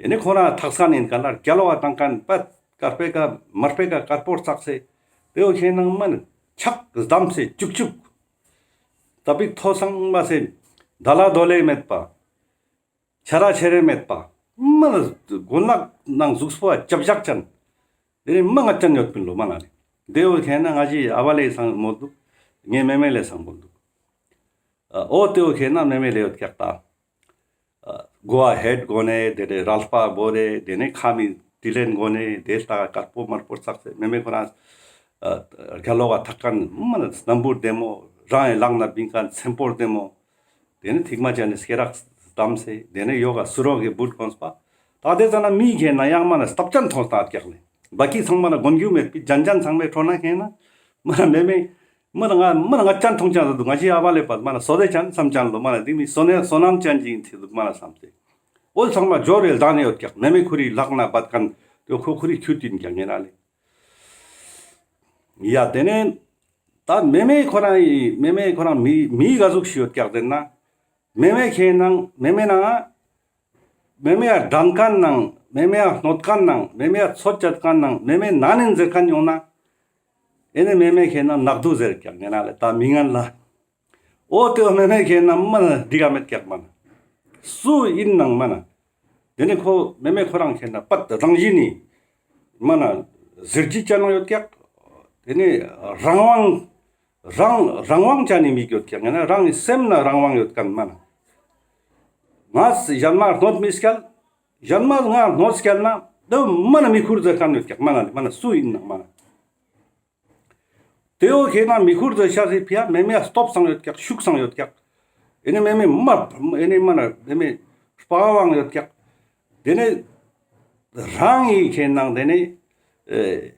ཨེ་ནེ་ཁོ་རང་ཐག་ས་ནིན་ཀ་ལ་རྒྱལ་ལོ་བ་བཏང་ཁན་པད་དཀར་པའི་ཀ་དམར་པའི་ཀ་དཀར་པོ་བཙགས་སེ། དེ་བོ་ཁེ་ན་མ་ན་ཆག་སྡམ་སེ་ཅུག་ཅུག་ད་པིག་ཐོ་སང་མ་སེ་ད་ལ་དོ་ལེ་མེད་པ། ཆ་ར་ཆེ་རེ་མེད་པ། མ་ན་གོན་ལག་ནང་གཟུགས་པོ་ཅབ་ཞག་ཅན། དེ་ནེ་མ་ངད་ཅན་ཡོད་པིན་ལོ་མ་ན་ལེ། དེ་བོ་ཁེ་ན་ང་ཞི་ཨ་བ་ལེ་སང་མོལ་དུག། ངའི་མེ་མེ་ལེ་སང་མོལ་དུག། འོ་དེ་བོ་ཁེ་ན་མེ་མེ་ལེ་ཡོད་ཀྱག་ད། གོ་བ་ཧེད་གོན་ནེ་དེ་ནེ་རལ་པ་བོར་རེ་དེ་ནེ་ཁ་མི་དྲི་ལན་གོན་ནེ་དེ་ལྟ་དཀར་པོ་དམར་པོ་བཙགས་སེ་མེ་མེ་ཁོ་རང་རྒྱལ་ལོ་བ་ཐག་ཁན་མ་ན་སྣམ་བུ་ལྟད་མོ་རང་ངི་ལག་ན་བིང་ཁན་ཚེམ་པོ་ལྟད་མོ། དེ་ནེ་ཐིག་མ་ཅན་ནི་སྐེ་རགས་བསྡམས་སེ་དེ་ནེ་ཡོག་ག་སུ་རོག་གི་བུད་གོན་པ། ད་དེ་ཙ་ན་མི་ཁེ་ན་ཡང་མ་ན་སྟབས་ཅན་མཐོང་སྟངས་ཀྱག་ལེ། བ་ཀི་ཚང་མ་ན་གོན་རྒྱུ་མེད་པི་ཅན་ཅན་ཚང་མའི་ཁྲོད་ན་ཁེ་ན་མ་ན་མེ་མེ་མ་ན་ང་མ་ན་ང་ཅན་མཐོང་ཅན་ཟེར་དུག། ང་ཞི་ཨ་བ་ལེ་པ་མ་ན་སོ་དེ་ཅན་སམ་ཅན་ལོ་མ་ན་དེ་མི་སོ་ནེ་སོ་ནམ་ཅན་ཅིག་ཨིན་ཐེ་དུག་མ་ན་སམ་སེ། འོ་ཚང་མ་ཇོ་རེ་ལྡང་ནེ་ཡོད་ཀྱག། མེ་མེ་ཁོ་རི་ལག་ན་བད་ཁན་དེ་ཁོ་ཁོ་རི་ཁྱུ་ཏིན་ཀྱག་ངེ་ན་ལེ། ཡ་དེ་ནེ་ད་མེ་མེ་ཁོ་རང་ཡི་མེ་མེ་ཁོ་རང་མི་མི་ག་ཟུག་ཤིག་ཡོད་ཀྱག་ཟེར་ན། མེ་མེ་ཁེ་ནང་མེ་མེ་ནང་མེ་མེ་ཡ་དྲན་ཁན་ནང་མེ་མེ་ཡ་གནོད་ཁན་ནང་མེ་མེ་ཡ་ཚོད་བཅད་ཁན་ནང་མེ་མེ་ན་ནིན་ཟེར་ཁན་ཡོང་ན། ཨེ་ནེ་མེ་མེ་ཁེ་ནང་ནག་དུ་ཟེར་ཀྱག་ངེ་ན་ལེ་ད་མི་ངན་ལ། འོ་དེ་བོ་མེ་མེ་ཁེ་ནང་མ་ན་འགྲིག་ག་མེད་ཀྱག་མ་ན། སུ་ཨིན་ནང་མ་ན། དེ་ནེ་ཁོ་མེ་མེ་ཁོ་རང་ཁེ་ནང་པད་རང་བཞིན་ནི་མ་ན་གཟི་བརྗིད་ཅན་ཡོད་ཀྱག། དེ་ནེ་རང་དབང་རང་རང་དབང་ཅན་ནི་མི་ཡོད་ཀྱག་ཡང་ན་རང་གི་སེམས་ན་རང་དབང་ཡོད་ཁན་མ་ན། ང་གཞན་མ་གནོད་མི་སྐྱལ། གཞན་མ་ང་གནོད་སྐྱལ་ན་དེ་མ་ན་མི་ཁུར་ཟེར་ཁན་ཡོད་ཀྱག་མ་ན་མ་ན་སུ་ཨིན་ནང་མ་ན། དེ་བོ་ཁེ་ན་མི་ཁུར་ཟེར་ཤ་ཟེར་ཕི་ཡ་མེ་མེ་ཡ་སྟོབས་སང་ཡོད་ཀྱག་ཤུགས་སང་ཡོད་ཀྱག། ཨེ་ནེ་མེ་མེ་མ་ཨེ་ནེ་མ་ན་མེ་མེ་དཔའ་བང་ཡོད་ཀྱག། དེ་ནེ་རང་ངི་ཁེ་ནང་དེ་ནེ་ཨེ་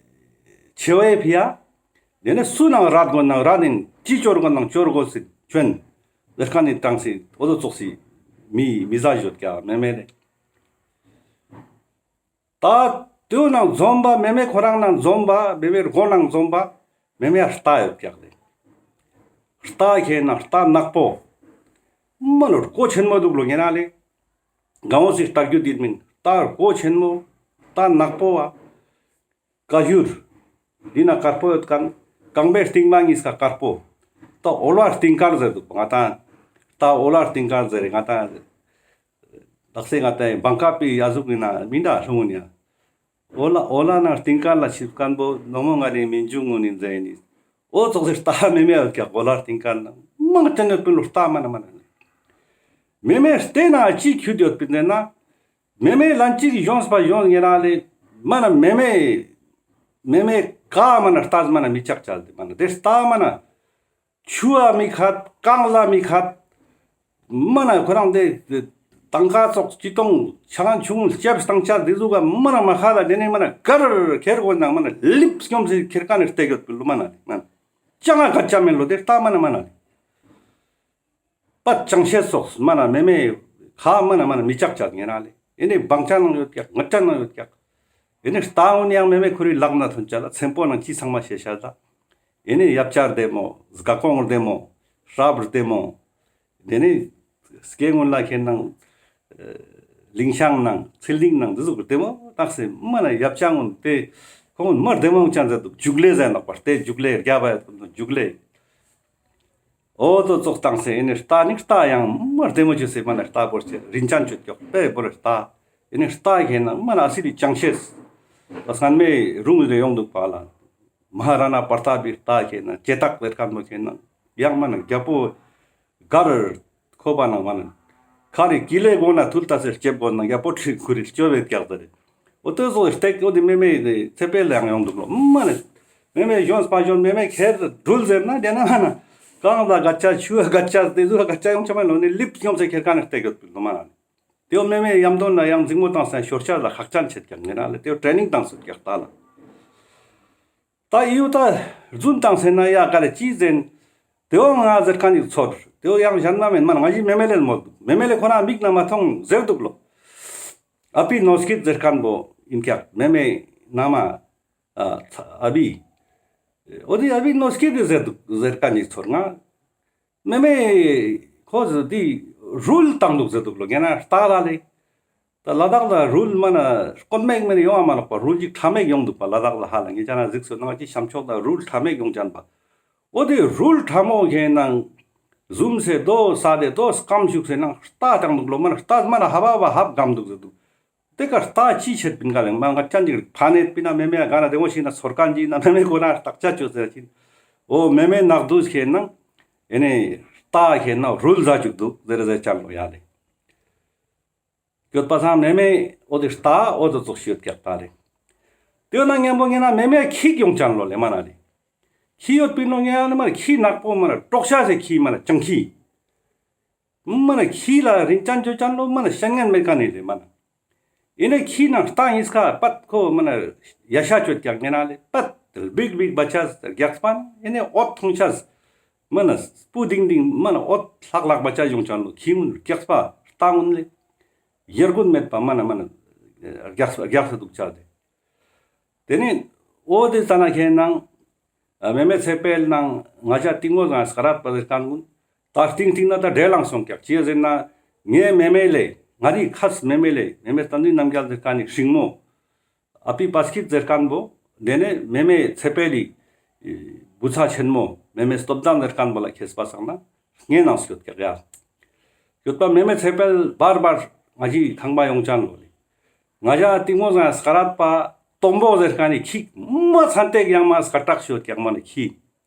ཆེ་བའི་ཕི་ཡ། དེ་ནས་སུ་ནང་རད་དགོས་ནང་རད་ཡིན། ཅི་ཅོར་དགོས་ནང་ཅོར་དགོས་སི་ཆོན། ཟེར་ཁན་ནི་ཏང་སི་འོ་དོ་ཙོགས་སི་མི་མི་ཟ་ཞོད་ཀྱག་མེ་མེ་ལེ། ད་དེའུ་ནང་འཛོམས་པ་མེ་མེ་ཁོ་རང་ནང་འཛོམས་པ་མེ་མེ་རྒོ་ནང་འཛོམས་པ་མེ་མེ་རྟ་ཡོད་ཀྱག་ལེ། རྟ་ཁེ་ན་རྟ་ནག་པོ། མ་ནོར་གོ་ཆེན་མོ་འདུག་ལོ་ངེ་ན་ལེ། གང་བོ་སི་རྟ་རྒྱུད་དེ་མིན་རྟ་གོ་ཆེན་མོ། རྟ་ནག་པོ་བ། ཀ་ཡུར། འདི་ན་དཀར་པོ་ཡོད་ཁན། རྐང་པའི་རྟིང་མ་གཉིས་ཀ་དཀར་པོ། ད་འོལ་བ་རྟིང་དཀར་ཟེར་འདུག་ང་ཏང་། ད་འོལ་བ་རྟིང་དཀར་ཟེར་ང་ཏང་། ལགས་སེ་ང་ཏང་བང་ཀ་པའི་ཡ་ཟུག་ཡིན་ན་མི་འདྲ་ལྷུང་ཡ། འོལ་བ་འོལ་བ་ན་རྟིང་དཀར་ལ་ཆིབས་ཁན་པོ་ནོ་མོ་ང་ལེ་མི་འཇུ་ངུ་ནི་མཛད་ནི། འོ་ཙོགས་སི་རྟ་མེ་མེ་ཡོད་ཀྱག་འོལ་བ་རྟིང་དཀར་ན་མང་ཅན་ཡོད་པིན་ལོ་རྟ་མ་ན་མ་ན་ནི། མེ་མེ་རྟེ་ན་ཅི་ཁྱུད་ཡོད་པིན་ཟེར་ན། མེ་མེ་ལན་ཅིག་གཞོན་པ་གཞོན་ངེ་རང་ལེ། མ་ན་མེ་མེ་མེ་མེ་ཀ་མ་ན་རྟ་མ་ན་མི་ཅག་ཅལ་ཏེ་མ་ན་དེ་རྟ་མ་ན། ཆུ་བ་མི་ཁད་གངས་ལ་མི་ཁད། མ་ན་ཁོ་རང་དེ་ཏང་ཀ་ཙོགས་ཅི་ཏོང་ཆ་ལན་ཆུང་ལྕེབས་བཏང་ཆ་དེ་ཟུག་ག་མ་ན་མ་ཁ་ལ་དེ་ནས་མ་ན་གར་ཁེར་གོ་ནང་མ་ན་ལིབ་སྐྱོམ་སེ་ཁེར་ཀ་ནས་རྟེ་གྱོད་པིན་ལོ་མ་ན་ལེ་མ་ན། ཅང་ང་ག་ཅ་མེན་ལོ་དེ་རྟ་མ་ན་མ་ན་ལེ། པད་ཅང་ཤེས་སོགས་མ་ན་མེ་མེ་ཁ་མ་ན་མ་ན་མི་ཅག་ཅག་ངེ་ན་ལེ། ཨེ་ནི་བང་ཅ་ནང་ཡོད་ཀྱག་ངར་ཅ་ནང་ཡོད་ཀྱག་ཨེ་ནི་རྟ་འུན་ཡང་མེ་མེ་ཁོ་རི་ལག་ན་ཐོན་ཅ་ལ་ཚེམ་པོ་ནང་ཅི་ཚང་མ་ཤེས་ཤ་ད། ཨེ་ནི་ཡབ་ཅག་རྡེ་མོ་སྒ་གོང་རྡེ་མོ་སྲབ་རྡེ་མོ། ཨེ་ནི་སྐེ་ངུན་ལ་ཁེ་ནང་ལིང་ཤང་ནང་ཚིལ་ལིང་ནང་འདི་ཟུག་རྡེ་མོ་ཏག་སེ་མ་ན་ཡབ་ཅག་ངུན་ཏེ་ཁོང་ངུན་མ་རྡེ་མོ་ཅན་ཟེར་འདུག་ཇུག་ལེ་ཟེར་ནོག་པ་རྟེ་ཇུག་ལེ་རྒྱ་བ་ཡ་ཐུབ་ནོ་ཇུག་ལེ། འོ་དོ་ཙོགས་བཏང་སེ་ཨེ་ནི་རྟ་ནི་རྟ་ཡང་མ་རྡེ་མོ་ཅོས་སེ་མ་ན་རྟ་བོར་ཅེ་རིན་ཅན་ཅོ་ཀྱོག་པེ་བོར་རྟ། ཨེ་ནི་རྟ་ཁེ་ན་མ་ན་ཨ་སི་རི་ཅང་ཤེས། ད་སྔན་མེ་རུང་རེ་ཡོང་འདུག་པ་ལ། མ་ཧ་ར་ན་པར་ཏ་བི་རྟ་ཁེ་ན་ཅེ་ཏག་ལེར་ཁན་མོ་ཁེ་ན་ཡང་མ་ན་རྒྱ་པོ་གར་ཁོ་པ་ན་མ་ན་ཁ་རི་ཀི་ལེ་གོ་ན་ཐུལ་ཏ་སེ་ལྕེབ་གོ་ན་རྒྱ་པོ་ཁྲི་ཁུ་རི་ལྕོ་བེ་ཀྱག་ད་རེ། འོ་དེ་ཚོ་སྟེག་འོ་དེ་མེ་མེ་ཚེ་འཕེལ་ལ་ཡང་ཡོང་འདུག་ལོ་མ་ནི། མེ་མེ་གཞོན་པ་གཞོན་མེ་མེ་ཁེར་འགྲུལ་ཟེར་ན་དེ་ན་མ་ན། གང་ལ་ག་ཅ་ཆུ་ག་ཅ་དེ་ཚོ་ག་ཅ་ཡོང་ཆ་མ་ལོ་ནི་ལིབ་ཡོང་ཚེ་ཁེར་ཀ་ནི་སྟེག་ཡོད་པིན་ལོ་མ་ན། དེ་འོ་མེ་མེ་ཡམ་དོན་ན་ཡང་འཛིང་མོ་བཏང་སེ་ཤོར་ཆ་ལ་ཁག་ཅན་ཆེད་ཀྱག་ངེ་ན་ལེ་དེ་འོ་ཊེ་ནིང་བཏང་སུ་ཀྱག་ད་ལ། ད་ཡུ་ད་རྫུན་བཏང་སེ་ན་ཡ་ག་རེ་ཅི་ཟེར། དེ་འོ་ང་ཟེར་ཁན་ནི་ཚོར། དེ་འོ་ཡང་གཞན་མ་མེན་མ་ན་ང་ཞི་མེ་མེ་ལེ་མོ་འདུག་མེ་མེ་ལེ་ཁོ་ན་མིག་ན་མ་མཐོང་ཟེར་འདུག་ལོ། ཨ་པི་ནོ་སྐིད་ཟེར་ཁན་བོ་ཨིན་ཀྱག་མེ་མེ་ན་མ། ཨ་ཨ་བི། འོ་དེ་ཨ་བི་ནོ་སྐིད་དེ་ཟེར་འདུག་ཟེར་ཁན་ནི་ཚོར་ང་། མེ་མེ་ཁོ་ཟེར་དེ་རུལ་བཏང་འདུག་ཟེར་འདུག་ལོ་ངེ་ན་རྟ་ལ་ལེ། ད་ལ་དྭགས་ལ་རུལ་མ་ན་སྐོན་མེག་མེ་ནི་ཡོང་བ་མ་ནོག་པ་རུལ་ཅིག་ཁྲ་མེག་ཡོང་འདུག་པ་ལ་དྭགས་ལ་ཧ་ལ་ངེ་ཅ་ན་གཟིགས་སོ་ནང་ཅི་ཤམ་ཕྱོགས་ལ་རུལ་ཁྲ་མེག་ཡོང་ཅན་པ། འོ་དེ་རུལ་ཁྲ་མོ་ཁེ་ནང་ཟུམ་སེ་དོ་ས་དེ་དོ་སྐམ་ཞུགས་སེ་ནང་རྟ་བཏང་འདུག་ལོ་མ་ན་རྟ་མ་ན་ཧ་བ་བ་ཧབ་སྒམ་འདུག་ཟེར་འདུག་དེ་ཀ་རྟ་ཅི་ཆེད་པིན་ག་ལེ་མ་ང་ཅན་ཅིག་ཕ་ནེ་པི་ན་མེ་མེ་ག་ན་དེ་འོ་ཞིག་ན་ཚོར་ཁན་ཅིག་ན་མེ་མེ་ཁོ་ན་རྟག་ཅ་ཅོ་ཟེར་ཅིག་འོ་མེ་མེ་ནག་དུས་ཁེ་ནང་ཨེ་ནི་རྟ་ཁེ་ནང་རུལ་ཟ་ཅུག་འདུག་ཟེར་ཟེར་ཅན་ལོ་ཡ་ལེ། ཡོད་པ་སང་མེ་མེ་འོ་དེ་རྟ་འོ་དེ་ཙོགས་ཤིག་ཡོད་ཀྱག་ད་ལེ། དེ་ན་ཉམ་པོ་ངེ་ན་མེ་མེ་ཁྱི་ཡོང་ཅན་ལོ་ལེ་མ་ན་ལེ། ཁྱི་ཡོད་པིན་ལོ་ངེ་ན་མ་ན་ཁྱི་ནག་པོ་མ་ན་དཀྲོག་ཤ་ཟེར་ཁྱི་མ་ན་ཅང་ཁྱི། མ་ན་ཁྱི་ལ་རིན་ཅན་ཅོ་ཅན་ལོ་མ་ན་ཤན་ངན་མེད་ཀ་ནི་ལེ་མ་ན། ཨེ་ནེ་ཁྱི་ནང་རྟ་ཉིས་ཀ་པད་ཁོ་མ་ན་ཡ་ཤ་ཅོ་ཀྱག་ངེ་ན་ལེ་པད་བིག་བིག་བ་ཆ་རྒྱགས་པ་ཨེ་ནེ་འོད་ཐུང་ཆ་མ་ན་སྤུ་ལྡིང་ལྡིང་མ་ན་འོད་ལྷག་ལྷག་བ་ཆ་ཡོང་ཅན་ལོ་ཁྱི་ངུན་རྒྱགས་པ་རྟ་ངུན་ལེ་ཡར་རྒུད་མེད་པ་མ་ན་མ་ན་རྒྱགས་རྒྱགས་སེ་དུག་ཆ་ལེ། ཏེ་ནེ་འོ་ཏེ་ཙ་ན་ཁེ་ནང་མེ་མེ་ཚེ་འཕེལ་ནང་ང་ཞ་ཏིང་མོ་སྒང་སྐ་རད་པ་ཟེར་ཁན་གུན་ཏ་སྟིང་སྟིང་ན་ཏ་བྲེལ་ལང་སོང་ཀྱག་ཅི་ཟེར་ན་ངའེ་མེ་མེ་ལེ་ང་རི་ཁས་མེ་མེ་ལེ་མེ་མེ་བསྟན་འཛིན་རྣམ་རྒྱལ་ཟེར་ཁན་ནི་སྲིང་མོ་ཨ་པི་པ་སྐྱིད་ཟེར་ཁན་བོ་ཏེ་ནེ་མེ་མེ་ཚེ་འཕེལ་ལི་བུ་ཚ་ཆེན་མོ་མེ་མེ་སྟོབས་ལྡན་ཟེར་ཁན་བོ་ལ་ཁེས་པ་སང་ན་ངའེ་ནང་སྐྱོད་ཀྱག་ཡ། ཡོད་པ་མེ་མེ་ཚེ་འཕེལ་བར་བར་ང་ཞི་ཁང་པ་ཡོང་ཅན་ལོ་ལེ། ང་ཞ་ཏིང་མོ་སྒང་སྐ་རད་པ་ཏོམ་བོ་ཟེར་ཁན་ནི་ཁྱི་མ་ཚན་ཏེག་ཡང་མ་སྐད་གྲགས་ཤོད་ཀྱག་མ་ནི་ཁྱི་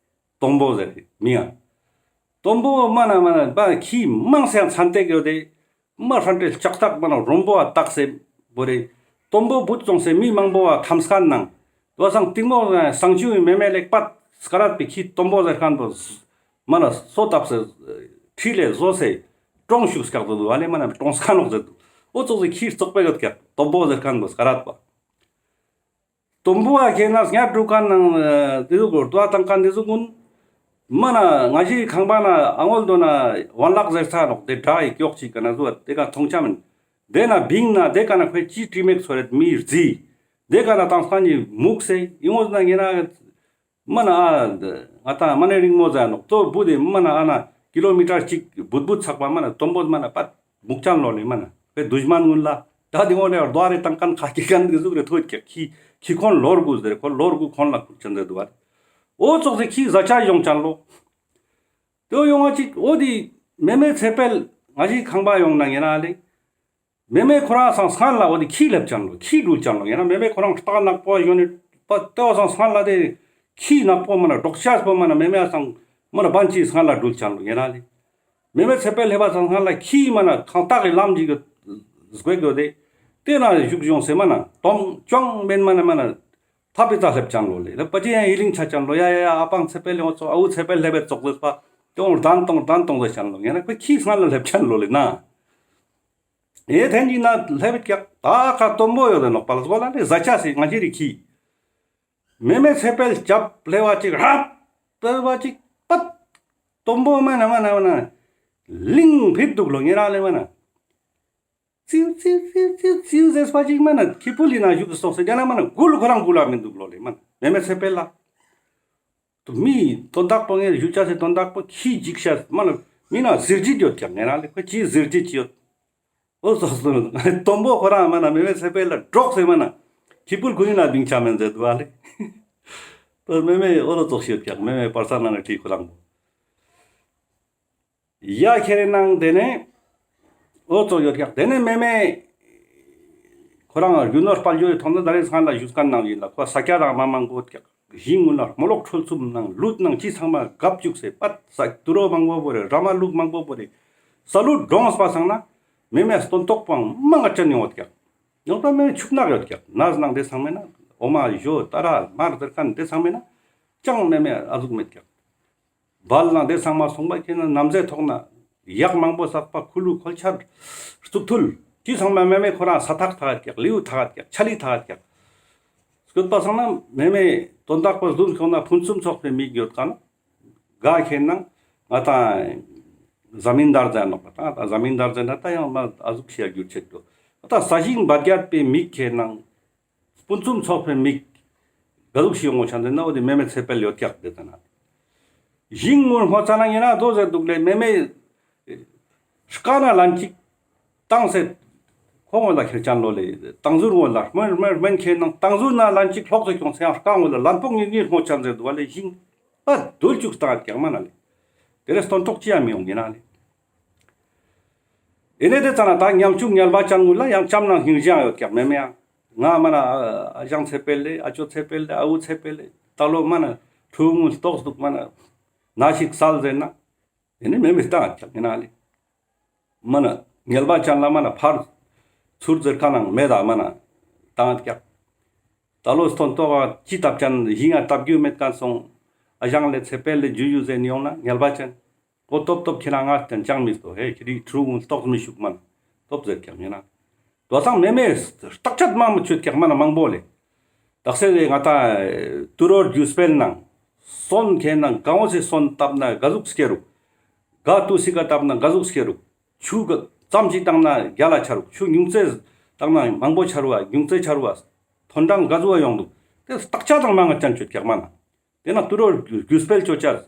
ཏོམ་བོ་ཟེར་མི་ཡང་ཏོམ་བོ་མ་ན་མ་ན་བ་ཁྱི་མང་སེ་ཡང་ཚན་ཏེག་ཡོད་དེ་མ་ཧྲན་ཏེ་ལྕགས་ཐག་མ་ན་རོམ་བོ་བ་བཏགས་སེ་བོ་རེ་ཏོམ་བོ་བུད་སོང་སེ་མི་མང་པོ་བ་ཐམས་ཁན་ནང་བ་སང་ཏིང་མོ་སྒང་སང་ཆུ་མེ་མེ་ལེགས་པད་སྐ་རད་པའི་ཁྱི་ཏོམ་བོ་ཟེར་ཁན་བོ་མ་ན་སོ་བཏབ་སེ་ཁྲི་ལེ་བཟོ་སེ་གྲོངས་ཤུགས་སྐྱག་དུ་དུ་ཨ་ལེ་མ་ན་གྲོངས་ཁ་ནོག་ཟེར་དུ་འོ་ཙོགས་སེ་ཁྱི་བཙོག་པེ་ཡོད་ཀྱག་ཏོམ་བོ་ཟེར་ཁན་བོ་སྐ་རད་པ། དུམ་བུ་བ་ཁེ་ན་སྙ་དྲུག་ཁན་ནང་དེ་ཟུག་གོ་དུ་བ་ཏང་ཁན་དེ་ཟུག་གུན་མ་ན་ང་ཞི་ཁང་པ་ན་ཨ་ངོལ་དོ་ན་ཝན་ལག་ཟེར་ས་ནོག་དེ་དྲ་ཡི་ཀྱོག་ཅིག་ག་ན་ཟུ་བ་དེ་ཀ་ཐོང་ཆ་མིན། དེ་ན་བིང་ན་དེ་ཀ་ན་ཁོའི་ཅི་ཀྲི་མེག་སོ་རེད་མི་རྫི། དེ་ཀ་ན་ཏང་སང་ཉི་མུག་སེ་ཡི་ངོ་ན་ངེ་ན་མ་ན་ཨ་ང་ཏང་མ་ནེ་རིང་མོ་ཟ་ནོག་ཏོ་བུ་དེ་མ་ན་ཨ་ན་ཀི་ལོ་མི་ཊར་ཅིག་བུད་བུད་ཚག་པ་མ་ན་དོམ་བོ་མ་ན་པད་མུག་ཅན་ལོ་ལེ་མ་ན་ཁོའི་དུཤ་མན་གུན་ལ་ད་དེ་ངོ་ལེ་རྡོ་རེ་ཏང་ཁན་ཁ་ཁི་ཁན་གི་ཟུག་རེ་ཐོད་ཀྱག་ཁི་ཁི་ཁོན་ལོར་གུ་ཟེར་ཁོ་ལོར་གུ་ཁོན་ལ་ཁུར་ཅན་ཟེར་དུ་བ། འོ་ཙོག་སེ་ཁི་ཟ་ཆ་ཡོང་ཅན་ལོ། དེ་ཡོང་ང་ཅིག་འོ་དེ་མེ་མེ་ཚེ་འཕེལ་ང་ཞི་ཁང་པ་ཡོང་ན་ངེ་ན་ལེ། མེ་མེ་ཁོ་རང་སང་སྔན་ལ་འོ་དེ་ཁྱི་ལེབ་ཅན་ལོ། ཁྱི་འགྲུལ་ཅན་ལོ། ཡང་ན་མེ་མེ་ཁོ་རང་རྟགས་ནག་པོ་ཡོད་ནི་པ་ལྟེ་བ་སང་སྔན་ལ་དེ་ཁྱི་ནག་པོ་མ་ན་འབྲོག་ཤ་པོ་མ་ན་མེ་མེ་སང་མ་ན་བན་ཅི་སྔན་ལ་འགྲུལ་ཅན་ལོ། ཡང་ན་དེ་མེ་མེ་ཚེ་འཕེལ་ལེབ་པ་སང་སྔན་ལ་ཁྱི་མ་ན་ཁང་སྟག་གི་ལམ་ཅིག་གི་སྒོས་གོ་དེ་དེ་ན་བཞུགས་ཡོང་སེ་མ་ན་དོམ་ཅོང་མེན་མ་ན་མ་ན་ཐབ་པི་ཙ་ལེབ་ཅན་ལོ་ལེ། ལེ་པ་ཅི་ཡང་ཡི་ལིང་ཆ་ཅན་ལོ། ཡ་ཡ་ཡ་ཨ་པང་ཚེ་འཕེལ་ལེ་འོ་ཙོག་ཨ་འུ་ཚེ་འཕེལ་ལེབ་པའི་ཙོག་ལེ་པ་དེ་འོང་ལྡན་དང་ལྡན་དང་ལེ་ཅན་ལོ། ཡང་ན་ཁོ་ཁྱི་སྔན་ལ་ལེབ་ཅན་ལོ་ལེ་ན། ཨེ་ཐེན་ཅིག་ན་ལྷེབ་ཀྱག་ད་ཁ་དོམ་པོ་ཡོད་ནོག་པ་ལ་སོ་ལ་ནི་ཟ་ཆ་སི་ང་ཅི་རི་ཁྱི། མེ་མེ་ཚེ་འཕེལ་ལྕབ་ལྷེ་བ་ཅིག་རབ་ལྷེ་བ་ཅིག་པད་དོམ་པོ་མ་ན་མ་ན་མ་ན་ལིང་ཕིད་འདུག་ལོ། ངེ་རང་ལེ་མ་ན་ཙིའུ་ཙིའུ་ཙིའུ་ཙིའུ་ཙིའུ་ཟེར་པ་ཅིག་མ་ན་ཁྱི་ཕུ་ལི་ན་བཞུགས་སོང་སེ་རྒྱ་ན་མ་ན་གུལ་ཁོ་རང་གུལ་ལ་མི་འདུག་ལོ་ལེ་མ་ན་མེ་མེ་ཚེ་འཕེལ་ལ། མི་དོན་དག་པོ་ངས་ཞུ་ཆ་སེ་དོན་དག་པོ་ཁྱི་འཇིགས་ཤ་མ་ལ་མི་ན་ཟིར་ཇིད་ཡོད་ཀྱག་ངེ་རང་ལེ་ཁོ་ཅི་ཟིར་ཇིད་ཅི་ཡོད། འོ་སོ་སོ་དོམ་པོ་ཁོ་རང་མ་ན་མེ་མེ་ཚེ་འཕེལ་ལ་འབྲོག་སེ་མ་ན་ཁྱི་ཕུལ་ཁུ་ནི་ན་སྡིང་ཆ་མེན་ཟེར་དུ་བ་ལེ། ཏོ་མེ་མེ་འོ་ལོ་ཙོག་ཤི་ཡོད་ཀྱག་མེ་མེ་པར་ས་ན་ན་ཁྲི་ཁོ་རང་པོ། ཡ་ཁྱེར་ནང་དེ་ནས་འོ་ཙོག་ཡོད་ཀྱག་དེ་ནས་མེ་མེ་ཁོ་རང་རྒྱུ་ནོར་དཔལ་འབྱོར་ཐོང་ན་ད་རེས་སྔ་ལ་ཞུས་ཁན་ནང་ཡིན་ལ་ཁོ་ས་སྐྱ་དང་མ་མང་པོ་ཀྱག་ཞིང་ངུ་ལ་རྨོ་ལོག་ཁྲོལ་ཚུབ་ནང་ལུད་ནང་ཅི་ཚང་མ་གབ་བཅུག་སེ་པད་ས་དུ་རོ་མང་པོ་བོ་རེ་ར་མ་ལུག་མང་པོ་བོ་རེ་ས་ལུད་འགྲོངས་པ་སང་ན་མེ་མེ་སྟོན་ཐོག་པང་མང་ང་ཅན་ཡོང་བ་ཀྱག་ཡོང་ད་མེ་མེ་ཕྱུག་ནག་ཡོད་ཀྱག་ནས་ནང་དེ་ཚང་མེ་ན་འོ་མ་ཞོ་ཏ་ར་མར་དེར་ཁན་དེ་ཚང་མེ་ན་ཅང་མེ་མེ་ཨ་ཟུག་མེད་ཀྱག་བལ་ནང་དེ་ཚང་མ་སོང་པ་ཁྱེད་ན་ནམ་ཟེ་ཐོག་ན་ཡག་མང་པོ་བསགས་པ་ཁུ་ལུ་ཁོལ་ཆར་གཙུག་ཐུལ་ཅི་ཚང་མ་མེ་མེ་ཁོ་རང་ས་ཐག་ཐག་ཀྱག་ལིའུ་ཐག་ཀྱག་ཆ་ལི་ཐག་ཀྱག་སྐྱོད་པ་སང་ན་མེ་མེ་དོན་དག་པོ་ཟླུམ་ཁྱོང་ན་ཕུན་སུམ་ཚོགས་པའི་མིག་ཡོད་ཀ་ན་ག་ཁྱེད་ན་ང་ཏང་ཟ་མིན་དར་ཟེར་ནོག་པ་ཏང་ཟ་མིན་དར་ཟེར་ན་ད་ཡང་མ་ཨ་ཟུག་ཤེས་རྒྱུར་ཆེད་དུ་ད་ས་ཞིང་འབར་རྒྱབ་པའི་མིག་ཁྱེད་ན། ཕུན་སུམ་ཚོགས་པའི་མིག་ག་ཟུག་ཤིག་ཡོང་ངོ་ཆ་འདི་ན་འོ་དེ་མེ་མེ་ཚེ་འཕེལ་ཡོད་ཀྱག་དེ་ད་ན། ཞིང་ངུར་སྨོ་ཙ་ན་ངེ་ན་དོ་ཟེར་འདུག་ལེ་མེ་མེ་དཀའ་ན་ལན་ཅིག་བཏང་སེ་ཁོ་ངོ་ལ་ཁྱེར་ཅན་ལོ་ལེ་བཏང་ཟུར་ངོ་ལ་སྨོན་སྨོན་སྨོན་ཁྱེད་ནང་བཏང་ཟུར་ན་ལན་ཅིག་ལྷོག་ཏུ་ཁྱོང་སེ་ཡང་དཀའ་ངོ་ལ་ལན་པོ་ངེ་ངེ་སྨོ་ཅན་ཟེར་འདུག་བ་ལེ་ཞིང་པ་རྡོལ་ཅུག་བཏང་ཀྱག་མ་ན་ལེ། དེ་ལས་སྟོན་ཐོག་ཅི་ཡང་མི་ཡོང་ངེ་ན་ལེ། ཨེ་ནེ་དེ་ཙ་ན་ད་ཉམ་ཆུང་ངལ་བ་ཅན་ངུ་ལ་ཡང་ལྕམ་ནང་སྙིང་རྗེ་ཡང་ཡོད་ཀྱག་མེ་མེ་ཡང་། ང་མ་ན་ཨ་ཞང་ཚེ་འཕེལ་ལེ་ཨ་ཅོ་ཚེ་འཕེལ་ལེ་ཨ་འུ་ཚེ་འཕེལ་ལེ་ད་ལོ་མ་ན་ཕྲུ་གུ་ལྟོགས་འདུག་མ་ན་ན་ཞིག་སལ་ཟེར་ན། ཨེ་ནེ་མེ་མེ་བཏང་ཀྱག་ཡིན་ན་ལེ། མ་ན་ངལ་བ་ཅན་ལ་མ་ན་ཕར་ཚུར་ཟེར་ཁ་ནང་མེ་ད་མ་ན་བཏང་ཀྱག་ད་ལོ་སྟོན་ཐོག་ཅི་བཏབ་ཅན་ཞིང་ང་བཏབ་རྒྱུ་མེད་ཀ་སོང་། ཨ་ཞང་ལེ་ཚེ་འཕེལ་ལེ་ཇུ་ཇུ་ཟེར་ནི་ཡོང་ན་ངལ་བ་ཅན། ཨོ་སྟོབས་སྟོབས་ཁྱེད་རང་ང་བསྟན་ཅང་མི་སྟོ་ཧེ་ཁྱེད་རིགས་ཕྲུ་གུ་ལྟོགས་མི་ཤུགས་མ་ན་སྟོབས་ཟེར་ཀྱག་ཡིན་ན། དོ་སང་མེ་མེ་རྟག་ཆད་མང་མི་ཆོད་ཀྱག་མ་ན་མང་པོ་ལེ། དག་ས་ལེ་ང་ད་དུ་རོ་རྒྱུ་སྤེལ་ནང་སོན་ཁྱེད་ནང་གང་འོ་སེ་སོན་བཏབ་ན་ག་ཟུག་སྐྱེ་རུག་ག་ཏུ་སི་ག་བཏབ་ན་ག་ཟུག་སྐྱེ་རུག་ཆུ་ག་ཙམ་ཞིག་བཏང་ན་རྒྱ་ལ་ཆ་རུག་ཆུ་ཉུང་ཙེ་བཏང་ན་མང་པོ་ཆ་རུ་བ་ཉུང་ཙེ་ཆ་རུ་བ་ཐོན་གྲངས་ག་ཟུག་བ་ཡོང་འདུག་དེ་རྟག་ཆད་དང་མང་ང་ཅན་ཆོད་ཀྱག་མ་ན། དེ་ན་དུ་རོ་རྒྱུ་སྤེལ་ཅོ་ཅ།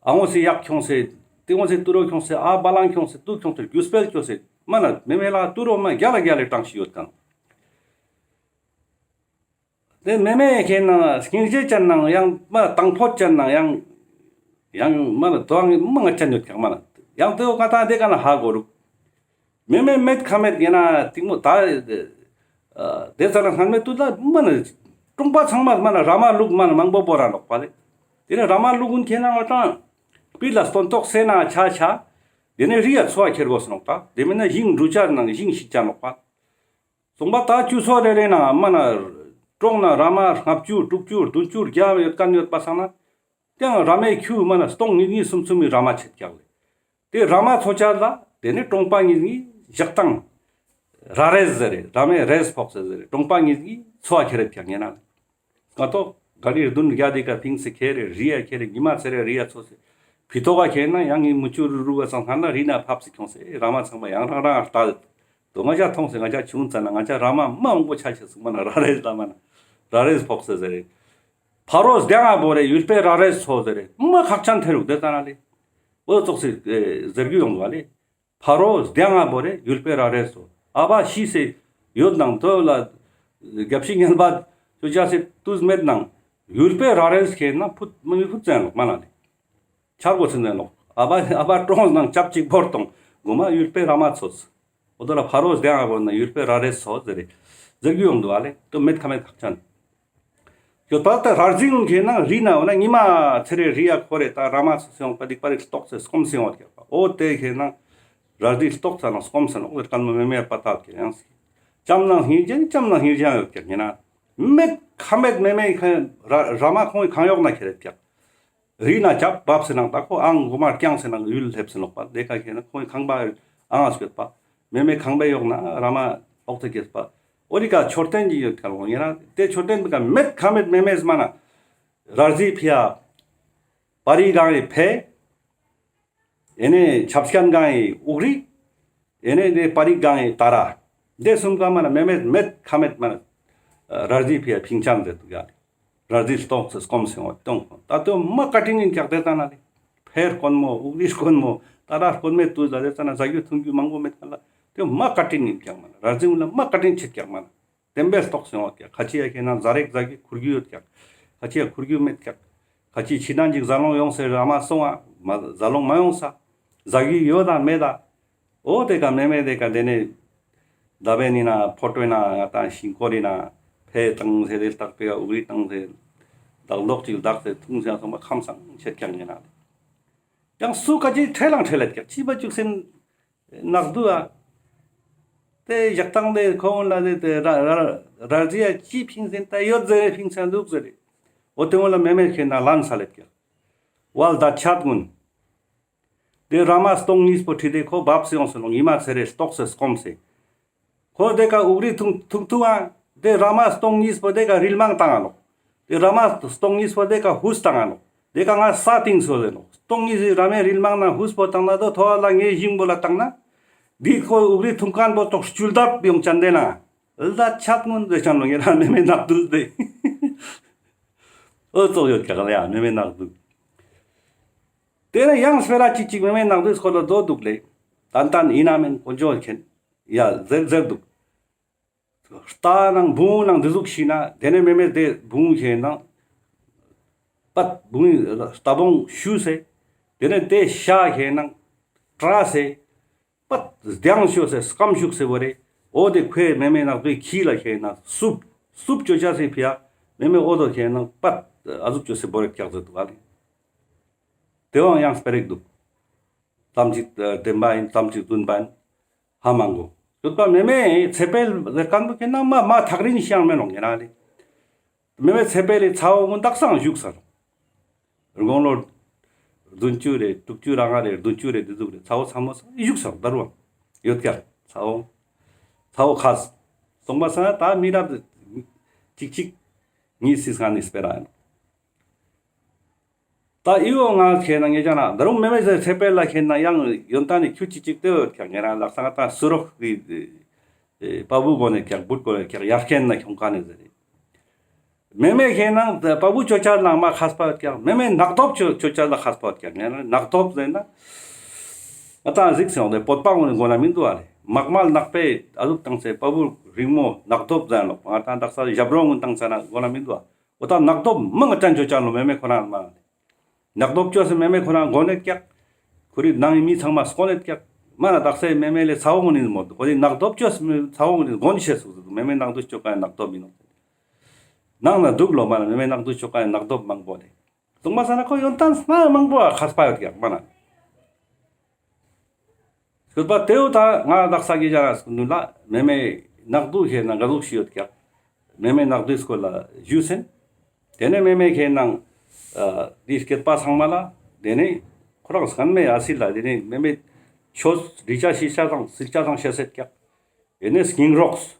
ཨ་ངོ་སེ་ཡག་ཁྱོང་སེ། དེ་ངོ་སེ་དུ་རོ་ཁྱོང་སེ། ཨ་བ་ལང་ཁྱོང་སེ། དུ་ཁྱོང་སེ་རྒྱུ་སྤེལ་ཅོ་སེ། མ་ན་མེ་མེ་ལ་དུ་རོ་མ་རྒྱ་ལ་རྒྱ་ལ་གྲངས་ཤིག་ཡོད་ཀྱང་། དེ་མེ་མེ་ཁྱེད་ན་སྙིང་རྗེ་ཅན་ནང་ཡང་མ་དང་ཕོད་ཅན་ནང་ཡང་། ཡང་མ་ན་དོ་ཡང་མ་ང་ཅན་ཡོད་ཀྱང་མ་ན། ཡང་དེ་བོ་ང་ཏང་དེ་ག་ན་ཧ་གོ་རུག་མེ་མེ་མེད་ཁ་མེད་ཡིན་ན་གཏིང་མོ་ད། དེ་ཚ་ན་སྔན་མེད་དུ་ལ་མ་ན་གྲོང་པ་ཚང་མ་མ་ན་ར་མ་ལུག་མ་ན་མང་པོ་བོ་ར་ནོག་པ་ལེ། དེ་ནས་ར་མ་ལུག་གུན་ཁྱེད་ན་ང་ཏང་སྤི་ལ་སྟོན་ཐོག་སེ་ན་ཆ་ཆ། དེ་ནས་རི་ཡ་འཚོ་བ་ཁྱེར་དགོས་སོ་ནོག་པ། དེ་མིན་ན་ཞིང་འབྲུ་ཆ་ནང་ཞིང་ཞིག་ཆ་ནོག་པ། སོང་པ་ད་ཆུ་ཚོད་རེ་རེ་ན་མ་ན་གྲོང་ན་ར་མ་ལྔ་བཅུ་དྲུག་ཅུ་བདུན་ཅུ་བརྒྱ་ཡོད་མཁན་ཡོད་པ་སང་ན། ཀྱང་ར་མའི་ཁྱུ་མ་ན་སྟོང་ཉིས་ཉིས་སུམ་སུམ་མི་ར་མ་ཆད་ཀྱག་ལེ། དེ་ར་མ་འཚོ་ཆ་ལ་དེ་ནི་གྲོང་པ་ཉིས་ཉིས་ཞག་དང་། ར་རེས་ཟེར་རེ་ར་མའི་རེས་ཕོག་ཟེར་ཟེར་རེ་གྲོང་པ་ཉིས་ཉིས་འཚོ་བ་ཁྱེར་རེ་ཀྱག་ཡིན་ན། ཀ་ཏོ་ག་རི་རྡུན་རྒྱ་དེ་ཀ་ཕིངས་སེ་ཁྱེར་རེ་རི་ཡ་ཁྱེར་རེ་ཉི་མ་ཚེ་རེ་རི་ཡ་ཚོ་སེ་ཕི་ཏོག་ག་ཁྱེར་ན་ཡང་ངི་མུ་ཅུ་རུ་རུ་བ་སང་ཐང་ན་རི་ན་ཕབ་སེ་ཁྱོངས་སེ་ར་མ་ཚང་མ་ཡང་རང་རང་ལྟ་དོ་ང་ཅག་མཐོང་སེ་ང་ཅག་ཆུང་ཙ་ན་ང་ཅག་ར་མ་མ་འོང་པོ་ཆ་ཆེ་སུ་མ་ན་ར་རེས་ལ་མ་ན་ར་རེས་ཕོག་སེ་ཟེར་རེ། ཕ་རོས་དེང་ང་བོ་རེ་ཡུལ་པའི་ར་རེས་ཚོ་ཟེར་རེ་མ་ཁག་ཅན་ཐེ་རུག་དེ་ཙ་ན་ལེ། འོ་ཙོག་སེ་ཟེར་རྒྱུ་ཡོང་བ་ལེ། ཕ་རོས་དེང་ང་བོ་རེ་ཡུལ་པའི་ར་རེས་སོ། ཨ་བ་ཤི་སེ་ཡོད་ནང་དོ་ལ་རྒྱབ་ཤི་ངན་པ་ཅོ་ཅ་སེ་ཏུས་མེད་ནང་ཡུལ་པའི་ར་རེས་ཁེ་ན་ཕུད་མི་མི་ཕུད་ཙན་ལོག་མ་ན་ལེ། ཆར་གོ་ཚིན་ཙན་ལོག་ཨ་བ་ཨ་བ་གྲོངས་ནང་ཅབ་ཅིག་བོར་གཏོང་གོ་མ་ཡུལ་པའི་ར་མ་ཚོས། འོ་དོ་ལ་ཕ་རོས་དེང་ང་བོ་ན་ཡུལ་པའི་ར་རེས་སོ་ཟེར་རེ་ཟེར་རྒྱུ་ཡོང་དུ་བ་ལེ་ཏུ་མེད་ཁ་མེད་ཁག་ཅན། ཡོད་པ་ད་ར་རྫི་ཀུན་ཁེ་ན་རི་ན་འོ་ན་ཉི་མ་ཚེ་རེ་རི་ཡ་ཁོ་རེ་ད་ར་མ་སོ་སོ་ཡོང་པ་སྡིག་པ་རིགས་ལྟོགས་སེ་སྐོམ་སེ་ཡོང་བ་ཀྱག་པ་འོ་དེ་ཁེ་ན་ར་རྫི་ལྟོགས་ཚ་ན་སྐོམ་སེ་ནོག་ལེ་ཀན་མོ་མེ་མེ་པ་ཏལ་ཁེ་ཡང་སེ་ཅམ་ན་སྙིང་རྗེ་ཅམ་ན་སྙིང་རྗེ་ཡོད་ཀྱག་ཉེ་ན་མེད་ཁ་མེད་མེ་མེ་ཁ་ར་ར་མ་ཁོང་གི་ཁང་ཡོག་ན་ཁེ་རེ་ཀྱག་རི་ན་ཅབ་བབས་སེ་ནང་ད་ཁོ་ཨང་གོ་མ་རྐྱང་སེ་ནང་ཡུལ་སླེབས་སེ་ནོག་པ་དེ་ཀ་ཁེ་ན་ཁོང་གི་ཁང་པ་ཨང་ཨ་སྐྱོད་པ་མེ་མེ་ཁང་པའི་ཡོག་ན་ར་མ་ཨོག་ཏེ་སྐྱེས་པ། འོ་རི་ཀ་མཆོད་རྟེན་གྱི་ཡོད་ཀ་ལོ་ཡིན་ན་དེ་མཆོད་རྟེན་པའི་ཀ་མེད་ཁ་མེད་མེ་མེ་མ་ན་ར་རྫི་ཕི་ཡ་པ་རི་གང་ཡི་ཕེ་ཨེ་ནེ་ཆབ་སྐྱན་གང་ཡི་ཨུག་རི་ཨེ་ནེ་དེ་པ་རི་གང་ཡི་ཏ་ར་དེ་གསུམ་ཀ་མ་ན་མེ་མེ་མེད་ཁ་མེད་མ་ན་ར་རྫི་ཕི་ཡ་ཕིང་ཅན་ཟེར་དུ་ག་ལེ། ར་རྫི་ལྟོགས་སེ་སྐོམ་སེ་འོ་ཏོང་ཁོང་ད་དོ་མ་བཀའ་དྲིན་ཡིན་ཀྱག་དེ་ཙ་ན་ལེ། ཕེ་དཀོན་མོ་ཨུག་རི་དཀོན་མོ་ཏ་ར་དཀོན་མེ་ཏུ་ཟ་དེ་ཙ་ན་ཟ་རྒྱུ་འཐུང་རྒྱུ་མང་པོ་མེད་ཀ་ལ་དེ་མ་བཀའ་དྲིན་ཡིན་ཀྱག་མ་ན་ར་རྫི་ཀུན་ལ་མ་བཀའ་དྲིན་ཆེད་ཀྱག་མ་ན། དེམ་པའི་ལྟོགས་སེ་ཡོང་བ་ཀྱག་ཁ་ཅིག་ཡ་ཁེ་ན་ཟ་རེག་ཟ་གི་ཁུར་རྒྱུ་ཡོད་ཀྱག་ཁ་ཅིག་ཡ་ཁུར་རྒྱུ་མེད་ཀྱག་ཁ་ཅིག་ཕྱི་ནང་ཅིག་ཟ་ལོང་ཡོང་སེ་ར་མ་སོང་ང་ཟ་ལོང་མ་ཡོང་ས་ཟ་གི་ཡོད་དང་མེད་ད། འོ་དེ་ཀ་མེ་མེ་དེ་ཀ་དེ་ནེ་ད་བེ་ནི་ན་ཕོ་ཏོ་ན་ང་ཏང་ཤིང་ཀོ་རི་ན་ཕེ་བཏང་སེ་དེ་ལྟག་པེ་ཀ་ཨུག་རི་བཏང་སེ་དག་ལོག་ཅིག་བདག་སེ་འཐུང་སེ་སོང་པ་ཁམས་སང་ཆེད་ཀྱག་ཉེ་ན་ཡང་སུ་ཀ་ཅིག་ཁྲེལ་ལང་ཁྲེལ་ལད་ཀྱག་ཅི་བ་བཅུག་སེ་ནག་དུ་ཨ། དེ་ཞག་དང་དེ་ཁོང་ལ་དེ་དེ་ར་ར་ར་རྫི་ཡ་ཅི་ཕིང་སེན་ད་ཡོད་ཟེར་ཕིང་སེན་འདུག་ཟེར། འོ་དེ་འོ་ལ་མེ་མེ་ཁེ་ན་ལན་ས་ལེབ་ཀྱག་ཝལ་ད་ཆད་ངུན། དེ་ར་མ་སྟོང་གཉིས་པོ་ཁྲིད་དེ་ཁོ་བབས་སེ་ཡོང་སེ་ལོང་ཉི་མ་ཚེ་རེ་ལྟོགས་སེ་སྐོམ་སེ། ཁོ་དེ་ཀ་ཨུག་རི་ཐུང་ཐུང་ཐུང་ཨ། དེ་ར་མ་སྟོང་གཉིས་པོ་དེ་ཀ་རིལ་མང་བཏང་ང་ནོག་དེ་ར་མ་སྟོང་གཉིས་པོ་དེ་ཀ་ཧུས་བཏང་ང་ནོག་དེ་ཀ་ང་ས་ཏིང་སོ་ཟེར་ནོག་སྟོང་གཉིས་སི་ར་མའི་རིལ་མང་ན་ཧུས་པོ་བཏང་ན་དོ་ཐོ་བ་ལ་ངའི་ཞིང་པོ་ལ་བཏང་ན། འདི་ཁོ་ཨུག་རི་ཐུང་མཁན་པོ་ཏོག་སྐྱུལ་ལྡབ་ཡོང་ཅན་དེ་ན། ཨལ་ད་ཆད་ངུན་ཟེར་ཅན་ལོ་ངེ་ར་མེ་མེ་ནག་དུལ་དེ། ཨོ་ཙོག་ཡོད་ཀྱག་ལ་ཡ་མེ་མེ་ནག་དུལ། དེ་ནས་ཡང་སྤེ་ར་ཅིག་ཅིག་མེ་མེ་ནག་དུལ་སྐོར་ལ་མདོ་འདུག་ལེ། ཏན་ཏན་ཡིན་ན་མིན་དཀོན་མཆོག་མཁྱེན། ཡ་ཟེར་ཟེར་འདུག་རྟ་ནང་བུང་ནང་འདི་ཟུག་ཤི་ན་དེ་ནས་མེ་མེ་དེ་བུང་ཁེ་ནང་པད་བུང་རྟ་བོང་ཤུ་སེ། དེ་ནས་དེ་ཤ་ཁེ་ནང་བཀྲ་སེ། པད་རྡང་ཤོ་སེ་སྐམ་ཤུག་སེ་བོ་རེ། འོ་དེ་ཁོའི་མེ་མེ་ནག་དུལ་ཁྱི་ལ་ཁེ་ནང་སུབ་སུབ་ཅོ་ཅ་སེ་ཕི་ཡ། མེ་མེ་འོ་དོ་ཁེ་ནང་པད་ཨ་ཟུག་ཅོ་སེ་བོ་རེ་ཀྱག་ཟེར་འདུག་ཨ་ལེ། དེ་བོ་ཡང་སྤེ་ར་ཞིག་འདུག་ཙམ་ཅིག་བདེན་པ་ཡིན་ཙམ་ཅིག་རྫུན་པ་ཡིན། ཧ་མ་གོ། ཡོད་པ་མེ་མེ་ཚེ་འཕེལ་ཟེར་མཁན་པོ་ཁེ་ན་མ་མ་ཐག་རིང་ཞིག་ཡང་མེ་ལོང་ངེ་རང་ལེ། མེ་མེ་ཚེ་འཕེལ་ལི་ཚ་བོ་ངུན་དག་སང་བཞུགས་ས་རུ། དགུང་ལོ་བདུན་ཅུ་རེ་དྲུག་ཅུ་རང་ང་རེ་བདུན་ཅུ་རེ་འདི་ཟུག་རེ་ཚ་བོ་ཚ་མོ་ས་བཞུགས་ས་རུ་ད་རུང་ཡོད་ཀྱག་ཚ་བོ། ཚ་བོ་ཁ་སོང་པ་ས་ད་མི་རབས་ཅིག་ཅིག་གཉིས་སི་སྔ་ནི་སྤེ་ར་ཡིན། ད་ཨི་བོ་ང་ཁེ་ན་ངེ་ཅག་ན་ད་རུང་མེ་མེ་ཟེར་ཚེ་འཕེལ་ལ་ཁེ་ན་ཡང་ཡོན་ཏན་ནི་ཁྱུ་ཅི་ཅིག་ཏེ་ཡོད་ཀྱག་ངེ་རང་ལག་ས་ང་ད་སུ་རོག་གི་པ་བུ་གོ་ནས་ཀྱག་བུད་གོ་ནས་ཀྱག་ཡར་ཁེན་ན་ཁྱོང་ཀ་ནས་ཟེར། མེ་མེ་ཁེ་ན་པ་བུ་ཅོ་ཅ་ལ་མ་ཁས་པ་ཡོད་ཀྱག་མེ་མེ་ནག་དོབ་ཅོ་ཅོ་ཅ་ལ་ཁས་པ་ཡོད་ཀྱག་ངེ་རང་ནག་དོབ་ཟེར་ན་ང་ད་གཟིགས་སེ་ཡོང་དེ་བོད་པ་ངོ་ནས་གོ་ན་མི་འདུག་ཨ་ལེ། མག་མལ་ནག་པའི་ཨ་ཟུག་བཏང་སེ་པ་བུ་རིང་མོ་ནག་དོབ་ཟེར་ལོ་ང་ད་དག་ས་ཞབས་རོང་ངོ་བཏང་ས་ན་གོ་ན་མི་འདུག་ཨ། འོ་ད་ནག་དོབ་མང་ཅན་ཅོ་ཅ་ལོ་མེ་མེ་ཁོ་རང་མ། ནག་དོབ་ཅོས་སེ་མེ་མེ་ཁོ་རང་གོ་ནེ་ཀྱག་ཁོ་རི་ནང་མི་ཚང་མ་སྐོ་ནེ་ཀྱག་མ་ན་དག་སའི་མེ་མེ་ལེ་ཚ་བོ་ངོ་ནི་མོ་ཁོ་རི་ནག་དོབ་ཅོས་སེ་ཚ་བོ་ངོ་ནི་གོ་ནི་ཤེས་སུ་མེ་མེ་ནག་དོབ་ཅོ་ཀ་ནག་དོབ་མི་ནོ། ནང་ན་འདུག་ལོ་མ་ན་མེ་མེ་ནག་དོབ་ཅོ་ཀ་ནག་དོབ་མང་པོ་ལེ། སྟོང་པ་ས་ན་ཁོ་ཡོན་ཏན་སྣ་མང་པོ་ཨ་ཁས་པ་ཡོད་ཀྱག་མ་ན། སྐུད་པ་དེའུ་ད་ང་དག་ས་གི་ཇ་ར་སྐུ་ནུ་ལ་མེ་མེ་ནག་དུ་ཁེ་ན་ག་ཟུག་ཤི་ཡོད་ཀྱག་མེ་མེ་ནག་དུའི་སྐོར་ལ་ཞུས་སེན། དེ་ནས་མེ་མེ་ཁེ་ནང་འདི་སྐད་པ་ཚང་མ་ལ་དེ་ནས་ཁོ་རང་སྐན་མེ་ཨ་སི་ལ་དེ་ནས་མེ་མེ་ཆོས་རི་ཅ་ཤི་ཅ་དང་སིལ་ཅ་དང་ཤེས་སེད་ཀྱག་དེ་ནས་སྙིང་རོགས།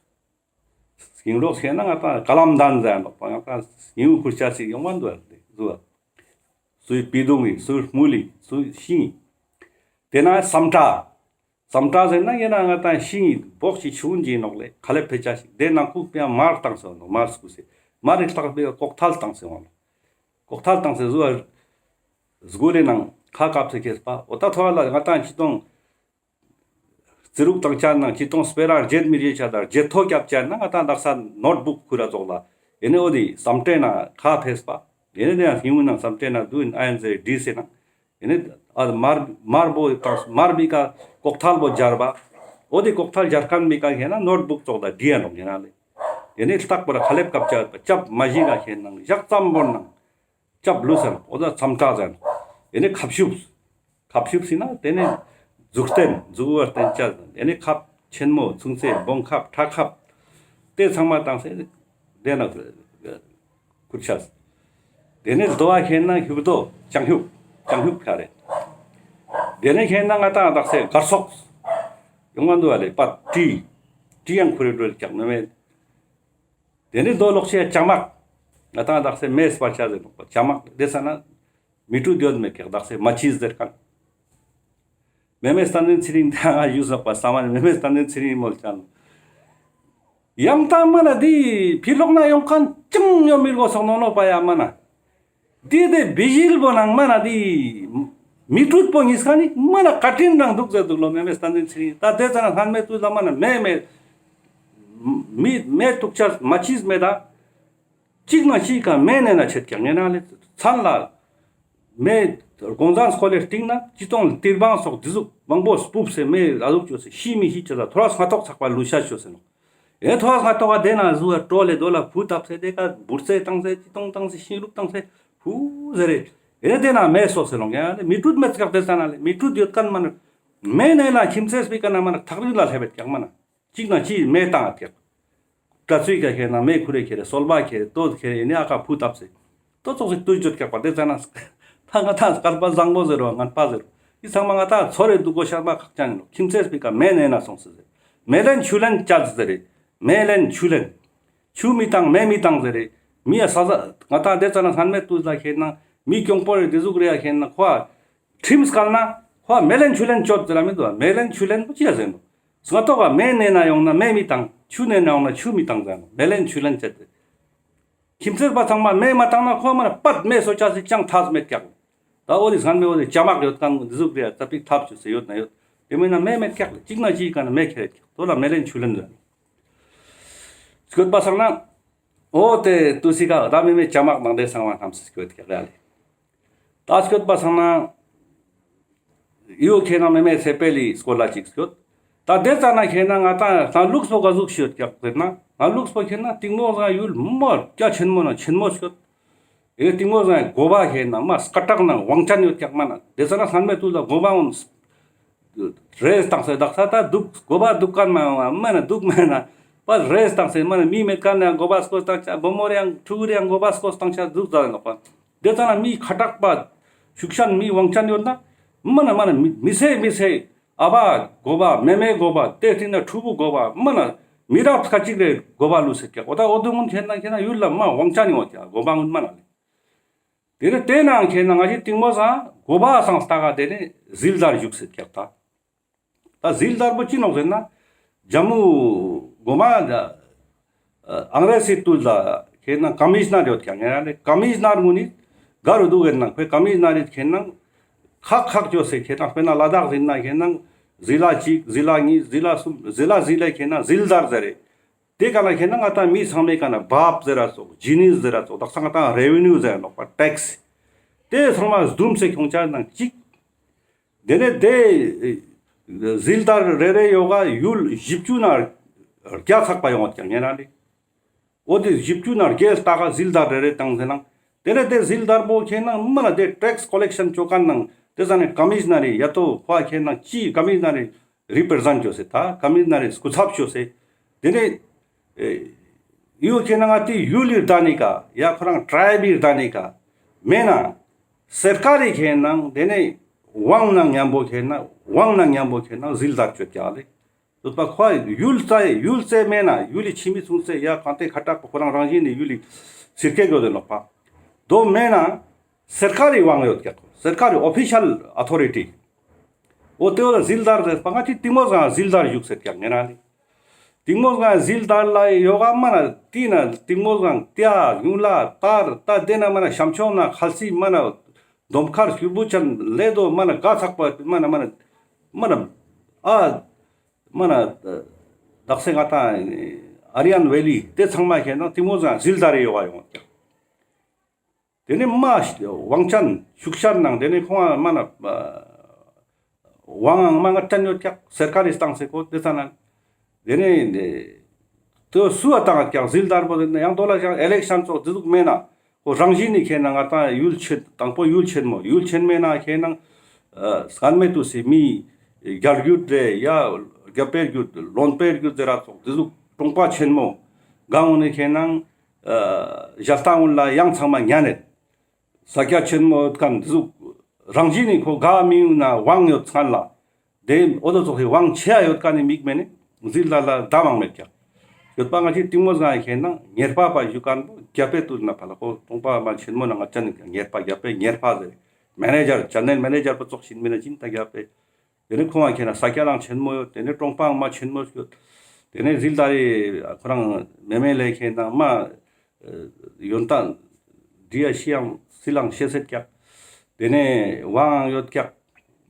ཤིང་རོགས་ཁེ་ན་ང་ཏང་ཀ་ལམ་དན་ཟེར་ནོག་པ། ང་ཏང་ཤིང་ཁུར་ཆ་ཞིག་ཡོང་བ་འདུག་ལེ་ཟུ། སུའི་པི་དུང་ཡིན། སུའི་སྨུལ་ཡིན། སུའི་ཤིང་ཡིན། དེ་ན་སམ་ཏྲ། སམ་ཏྲ་ཟེར་ན་ཡིན་ན་ང་ཏང་ཤིང་ཡིན་བོག་ཅིག་ཆུང་ཅིག་ནོག་ལེ། ཁ་ལེབ་ཕེ་ཆ་ཞིག་དེ་ནང་ཁུག་པའི་མར་བཏང་སོང་ནོག་མར་སྐུ་སེ། མར་རི་ལྟག་པའི་ཀོག་ཐལ་བཏང་སེ་འོང་ནོག་ཀོག་ཐལ་བཏང་སེ་ཟུ་བ་སྒོ་རེ་ནང་ཁ་བཀབ་སེ་ཁེས་པ། འོ་ད་ཐོ་བ་ལ་ང་ཏང་ཅི་ཏོང་རྩི་རུག་བཏང་ཆ་ནང་ཅི་ཏོང་སྤེ་ར་རྗེད་མི་རྗེད་ཆ་དང་རྗེད་ཐོ་རྒྱབ་ཆ་ན་ང་ཏང་དག་ས་ནོཊ་བུག་ཁུར་ར་ཙོག་ལ། ཡེ་ནེ་འོ་དེ་སམ་ཏྲའི་ནང་ཁ་ཕེས་པ། ཡེ་ནེ་དེ་ཡང་ཤིང་ཡུན་ནང་སམ་ཏྲའི་ནང་དུ་ཨན་ཟེར་བྲིས་སེ་ནང་། ཡེ་ནེ་ཨ་མར་མར་བོ་དང་མར་བི་ཀ་ཀོག་ཐལ་བོ་སྦྱར་བ། འོ་དེ་ཀོག་ཐལ་སྦྱར་མཁན་བི་ཀ་ཁེ་ན་ནོཊ་བུག་ཙོག་ལ་བྲིས་ཡ་ནོག་ཡིན་ན་ལེ། ཡེ་ནེ་ལྟག་པར་ཁ་ལེབ་ཀབ་ཆ་ཅབ་མ་ཞིག་ག་ཁེ་ན་ཞག་ཙམ་བོར་ནང་ཅབ་ལུས་ཟེར་ནོག་འོ་ད་སམ་ཏྲ་ཟེར་ནོག་ཡེ་ནེ་ཁབ་ཤུབས། ཁབ་ཤུབས་ཟེར་ན་དེ་ནེ་མཛུག་རྟེན་མཛུག་བར་བརྟེན་ཆ་ཟེར་ནོག་ཡེ་ནེ་ཁབ་ཆེན་མོ་ཆུང་ཚེ་བོང་ཁབ་ཁྲ་ཁབ་དེ་ཚང་མ་བཏང་སེ་དེ་ན་ཁུར་ཆ། དེ་ནེ་རྡོ་བ་ཁེ་ན་ཤུབ་རྡོ་ཅང་ཤུབ་ཅང་ཤུབ་ཁ་རེ། དེ་ནེ་ཁེ་ན་ང་ཏང་དག་སེ་གར་སོག་ཡོང་བ་འདུག་བ་ལེ། པ་ཏི་ཏི་ཡང་ཁུར་རེ་འགྲོ་ཀྱག་མེ་མེ། དེ་ནེ་རྡོ་ལོག་ཤེ་ཅ་མག་ང་ཏང་དག་སེ་མེ་སྤར་ཆ་ཟེར་ནོག་པ། ཅ་མག་དེ་ས་ན་མི་ཏྲུ་དེ་ཡོད་མེད་ཀྱག་དག་སེ་མ་ཆིས་ཟེར་མཁན། མེ་མེ་སྟན་འཛིན་ཚེ་རིང་དེ་ང་ཞུས་ཟོག་པ་ས་མ་ནེ་མེ་མེ་སྟན་འཛིན་ཚེ་རིང་མོལ་ཅན། ཡང་ད་མ་ན་དེ་ཕི་ལོག་ན་ཡོང་མཁན་ཅང་ཡོང་མི་དགོས་སོག་ནོ་ནོ་པ་ཡ་མ་ན། དེ་དེ་བི་ཞིལ་པོ་ནང་མ་ན་དེ་མི་ཏྲུ་པོ་ཉིས་ཀ་ནི་མ་ན་བཀའ་དྲིན་རང་འདུག་ཟེར་འདུག་ལོ་མེ་མེ་སྟན་འཛིན་ཚེ་རིང་། ད་དེ་ཙ་ན་ལྷན་མེ་ཏུ་ལ་མ་ན་མེ་མེ་མི་མེ་ཏུག་ཆ་མ་ཆིས་མེ་ད། གཅིག་ན་གཅིག་ག་མེ་ནེ་ན་ཆེད་ཀྱག་ངེ་ན་ལེ། མཚན་ལ་མེ་དགོང་ཟང་སྐོལ་ལེ་སྟིང་ན་ཅི་ཏོང་ལ་ཏིར་བང་སོགས་དི་ཟུག་མང་པོ་སྤུབས་སེ་མེ་ཨ་ཟུག་ཅོས་སེ་ཤི་མི་ཤི་ཅེས་ལ་ཐོ་རས་སྔ་ཏོག་ཚག་པ་ལུས་ཤ་ཅོས་སེ་ནོག་ཨེ་ཐོ་རས་སྔ་ཏོག་ག་དེ་ན་ཟུ་བ་ཀྲོ་ལེ་དོ་ལ་ཕུ་བཏབ་སེ་དེ་ཀ་འབུར་རྩེ་བཏང་སེ་ཅི་ཏོང་བཏང་སེ་ཤིང་ལུག་བཏང་སེ་ཕུ་ཟེར་རེ། ཨེ་དེ་ན་མེ་སོ་སེ་ལོང་ཡ་ལེ། མི་ཏྲུད་མེད་ཀྱག་དེ་ས་ན་ལེ། མི་ཏྲུད་ཡོད་མཁན་མ་ན་མེ་ནེ་ན་ཁྱིམ་མཚེས་པི་ཀ་ན་མ་ན་ཐག་རིང་ལ་སླེབས་ཀྱག་མ་ན། གཅིག་ན་གཅིག་མེ་བཏང་ཨ་ཀྱག་གྲྭ་ཚུའི་ཀ་ཁེ་ན་མེ་ཁུ་རེ་ཁེ་རེ་སོལ་བ་ཁེ་རེ་ཏོད་ཁེ་རེ་ནི་ཨ་ཀ་ཕུ་བཏབ་སེ། ཏོ་ཙོགས་སེ་ཏུས་བརྗོད་ཀྱག་པ་དེ་ཙ་ན། ད་ང་ཏང་སྐལ་པ་བཟང་པོ་ཟེར་བ་ངན་པ་ཟེར་བ། འི་ཚང་མ་ང་ཏང་ཚོར་རེ་འདུག་གོ་ཤར་མ་ཁག་ཅན་ཡིན་ནོག་ཁྱིམ་མཚེས་པི་ཀ་མེ་ནེ་ན་སོང་སེ་ཟེར། མེ་ལེན་ཆུ་ལེན་ཅ་ཟེར་རེ། མེ་ལེན་ཆུ་ལེན། ཆུ་མི་བཏང་མེ་མི་བཏང་ཟེར་རེ། མི་ཡ་ས་ས་ང་ཏང་དེ་ཙ་ན་ལྷན་མེ་ཏུས་ལ་ཁེ་ན་མི་གྱོང་པོ་རེ་དེ་ཟུག་རེ་ཡ་ཁེ་ན་ཁོ་ཁྲིམས་བཀལ་ན་ཁོ་མེ་ལེན་ཆུ་ལེན་ཅོད་ཟེར་ར་མི་འདུག་མེ་ལེན་ཆུ་ལེན་པོ་ཅི་ཡ་ཟེར་ནོག་སྔ་ཏོག་ག་མེ་ནེ་ན་ཡོང་ན་མེ་མི་བཏང་། ཆུ་ནེ་ན་ཡོང་ན་ཆུ་མི་བཏང་ཟེར་ནོག་མེ་ལེན་ཆུ་ལེན་ཅད་དེ། ཁྱིམ་མཚེས་པ་ཚང་མ་མེ་མ་བཏང་ན་ཁོ་མ་ན་པད་མེ་སོ་ཅ་སི་ཅང་ཐབས་མེད་ཀྱག་ད་འོ་དེ་སྔན་མེ་འོ་དེ་ཅ་མག་ཡོད་མཁན་འདི་ཟུག་རེ་ཡ་ཙ་པིག་ཐབས་ཅོས་སེ་ཡོད་ན་ཡོད། དེ་མེད་ན་མེ་མེད་ཀྱག་ལེ། གཅིག་ན་གཅིག་ག་ན་མེ་ཁེ་རེད་ཀྱག་དོ་ལ་མེ་ལེན་ཆུ་ལེན་ཟེར། སྐྱོད་པ་སང་ན། འོ་དེ་ཏུས་སི་ཀ་ད་མེ་མེ་ཅ་མག་ནང་དེ་ཚང་མ་ཐམས་སེ་སྐྱོད་ཀྱག་ལེ། ད་སྐྱོད་པ་སང་ན། ཡོ་ཁེ་ན་མེ་མེ་ཚེ་འཕེལ་ལི་སྐོར་ལ་ཅིག་སྐྱོད། ད་དེ་ཙ་ན་ཁེ་ན་ང་ཏང་ལྷ་ལུགས་པོ་ག་ཟུག་ཤོད་ཀྱག་ཟེར་ན་ལྷ་ལུགས་པོ་ཁེ་ན་གཏིང་མོ་ཟང་ཡུལ་མ་རྒྱ་ཆེན་མོ་ན་ཆེན་མོ་ཤོད། ཨེ་གཏིང་མོ་ཟང་གོ་བ་ཁེ་ན་མ་སྐད་གྲགས་ན་དབང་ཅན་ཡོད་ཀྱག་མ་ན་དེ་ཙ་ན་ལྷན་མེ་ཏུས་ལ་གོ་བ་འོན། རེས་བཏང་སེ་དག་ས་ད་འདུག་གོ་བ་འདུག་མཁན་མ་ཡོང་བ་མ་ན་འདུག་མ་ན་པ་རེས་བཏང་སེ་མ་ན་མི་མེད་མཁན་ཡང་གོ་བ་སྐོར་བཏང་ཆ་བུ་མོ་རེ་ཡང་ཕྲུ་གུ་རེ་ཡང་གོ་བ་སྐོར་བཏང་ཆ་འདུག་ཟ་ནོག་པ། དེ་ཙ་ན་མི་ཁ་གྲགས་པ་ཤུགས་ཅན་མི་དབང་ཅན་ཡོད་ན་མ་ན་མ་ན་མི་མི་ཚེ་མི་ཚེ་ཨ་བ་གོ་བ་མེ་མེ་གོ་བ་དེ་སྟིང་ན་ཕྲུ་གུ་གོ་བ་མ་ན་མི་རབས་ཁ་ཅིག་རེ་གོ་བ་ལུས་སེ་ཀྱག་འོ་ད་འོ་དུ་ངུན་ཁེ་ན་ཁེ་ན་ཡུལ་ལ་མ་དབང་ཅན་ཡོད་ཀྱག་གོ་བ་ངུན་མ་ན་ལེ། དེ་ནས་དེ་ནང་ཁེ་ན་ང་ཞི་གཏིང་མོ་སང་གོ་བ་སང་ལྟ་ག་དེ་ནས་ཟིལ་དར་བཞུགས་སེ་ཀྱག་ད། ད་ཟིལ་དར་པོ་ཅི་ནོག་ཟེར་ན། ཇམ་མུ་གོ་མ་ད། ཨང་རེ་སི་ཏུས་ལ་ཁེ་ན་ཀམི་ཤ་ནར་ཡོད་ཀྱག་ངེ་ར་ལེ་ཀམི་ཤ་ནར་ངུན་ནི་ག་རུ་འདུག་ཟེར་ན་ཁོའི་ཀམི་ཤ་ནར་རི་ཁེ་ན་ཁག་ཁག་ཅོས་སེ་ཁེ་ན་དཔེར་ན་ལ་དྭགས་ཟེར་ན་ཁེ་ན་ཟི་ལ་གཅིག་ཟི་ལ་གཉིས་ཟི་ལ་གསུམ་ཟི་ལ་ཟི་ལ་ཁེ་ན་ཟིལ་དར་ཟེར་རེ། དེ་ག་ན་ཁེ་ན་ང་ཏང་མི་ཚང་མའི་ག་ན་བབ་ཟེར་ར་ཙོགས་ཇི་ནི་ཟེར་ར་ཙོགས་དག་ས་ང་ཏང་རེ་ཝེ་ནིའུ་ཟེར་ནོག་པ་ཊེག་སི། དེ་ཚང་མ་བཟུམ་སེ་ཁྱོང་ཆ་ནང་གཅིག་དེ་ནས་དེ་ཟིལ་དར་རེ་རེ་ཡོ་ག་ཡུལ་བཞི་བཅུ་ན་བརྒྱ་ཚག་པ་ཡོང་བ་ཀྱང་ངེ་རང་རེ། འོ་དེ་བཞི་བཅུ་ན་བརྒྱ་ལྟ་ག་ཟིལ་དར་རེ་རེ་བཏང་ཟེར་ནང་། དེ་ནས་དེ་ཟིལ་དར་པོ་ཁེ་ན་མ་ན་དེ་ཊེག་སི་ཀོ་ལེག་ཤན་ཅོ་མཁན་ནང་དེ་ས་ནས་ཀམི་ཤ་ནར་རི་ཡ་ཏོ་ཁོ་ཁེ་ན་ཅི་ཀམི་ཤ་ནར་རི་རི་པི་རེ་ཟེན་ཊ་ཅོས་སེ་ད་ཀམི་ཤ་ནར་རི་སྐུ་ཚབ་ཅོས་སེ། དེ་ནས་ཨེ་ཡོ་ཁེ་ན་ང་ཏི་ཡུལ་ལི་ད་ནི་ཀ་ཡ་ཁོ་རང་ཊྲའིབ་ལི་ད་ནི་ཀ་མེད་ན་སེར་ཀ་རི་ཁེ་ན་དེ་ནས་དབང་ན་མཉམ་པོ་ཁེ་ན་དབང་ན་མཉམ་པོ་ཁེ་ན་ཟིལ་དར་ཅོ་ཀྱག་ལེ། ཡོད་པ་ཁོ་ཡུལ་རྩེ་ཡུལ་རྩེ་མེད་ན་ཡུལ་ལི་ཁྱིམ་མི་ཚུན་ཚེ་ཡ་གང་ཏེ་ཁ་ཏག་པོ་ཁོ་རང་རང་བཞིན་ནི་ཡུལ་ལི་སིར་ཀེ་གོ་དེ་ནོག་པ། དོ་མེད་ན་སར་ཀར་རི་དབང་ཡོད་ཀྱག། སར་ཀར་རི་ཨོ་ཕི་ཤལ་ཨོ་ཐོ་རི་ཊི། འོ་ཏེ་བོ་ལ་ཟིལ་དར་ཟེར་པ་ང་ཅི་ཏིང་མོ་སྒང་ཟིལ་དར་བཞུགས་ཟེར་ཀྱག་ངེ་རང་ལི། ཏིང་མོ་སྒང་ཟིལ་དར་ལ་ཡོག་ག་མ་ན་ཏི་ན་ཏིང་མོ་སྒང་ཏི་ཡ་ཡུང་ལ་དར་ཏ་དེ་ན་མ་ན་ཤམ་ཆོང་ན་ཁལ་སི་མ་ན་དོམ་ཁར་ཤུ་བུ་ཅན་ལེ་དོ་མ་ན་ག་ཚག་པ་མ་ན་མ་ན་མ་ན་ཨ་མ་ན་དག་ས་ང་ཏང་ཨ་རི་ཡན་ཝེ་ལི་ཏེ་ཚང་མ་ཁེ་ན་ཏིང་མོ་སྒང་ཟིལ་དར་རི་ཡོག་ག་ཡོང་ཀྱག། ཏེ་ནེ་མ་དབང་ཅན་ཤུགས་ཤར་ནང་ཏེ་ནེ་ཁོང་མ་ན་དབང་མ་ངར་ཅན་ཡོད་ཀྱག་སར་ཀར་རི་སྟངས་སེ་ཁོ་ཏེ་ས་ན་ཏེ་ནེ་ཏེ་སུ་བ་བཏང་ཀྱག་ཟིལ་དར་པོ་ཏེ་ནེ་ཡང་དོ་ལ་ཀྱང་ཨི་ལེག་ཤན་ཙོགས་ཏེ་ཟུག་མེད་ན་ཁོ་རང་བཞིན་ནི་ཁེ་ན་ང་ཏང་ཡུལ་ཆེན་དང་པོ་ཡུལ་ཆེན་མོ་ཡུལ་ཆེན་མེད་ན་ཁེ་ན་སྐར་མེད་དུ་སི་མི་རྒྱལ་རྒྱུད་རེ་ཡ་རྒྱལ་པོའི་རྒྱུད་བློན་པོའི་རྒྱུད་ཟེར་ར་ཙོགས་ཏེ་ཟུག་གྲོང་པ་ཆེན་མོ་གང་འོ་ནི་ཁེ་ན་ཞལ་ཏང་འོ་ལ་ཡང་ཚང་མ་ཉན་ནེ། ས་ཀྱ་ཆེན་མོ་ཡོད་ཁན་འདི་ཟུག་རང་བཞིན་ནི་ཁོ་ག་མི་ཡོང་ན་དབང་ཡོད་ཁན་ལ། དེ་འོ་དོ་ཙོགས་སི་དབང་ཆེ་ཡ་ཡོད་ཁན་ནི་མིག་མེད་ནི་ཟིལ་དར་ལ་ད་མང་མེད་ཀྱག། ཡོད་པ་ང་ཅི་ཏིང་མོ་སྒང་ཁེ་ན་ཉེར་པ་པ་བཞུགས་ཁན་པོ་རྒྱལ་པོའི་དུས་ན་ཕ་ལ་ཁོ་གྲོང་པ་མ་ཆེན་མོ་ན་ང་ཅན་ནི་ཉེར་པ་རྒྱལ་པོའི་ཉེར་པ་ཟེར། མེ་ནེ་ཇར་ཅེ་ནལ་མེ་ནེ་ཇར་པོ་ཙོགས་ཤིག་མེད་ན་ཅི་ད་རྒྱལ་པོའི། དེ་ནེ་ཁོང་ང་ཁེ་ན་ས་ཀྱ་ལའང་ཆེན་མོ་ཡོད། དེ་ནེ་གྲོང་པའང་མ་ཆེན་མོ་ཡོད། དེ་ནེ་ཟིལ་དར་རི་ཁོ་རང་མེ་མེ་ལེ་ཁེ་ན་མ་ཡོན་ཏན་འདྲི་ཡ་ཤི་ཡང་སི་ལང་ཤེས་སེད་ཀྱག། དེ་ནེ་དབང་ཡོད་ཀྱག།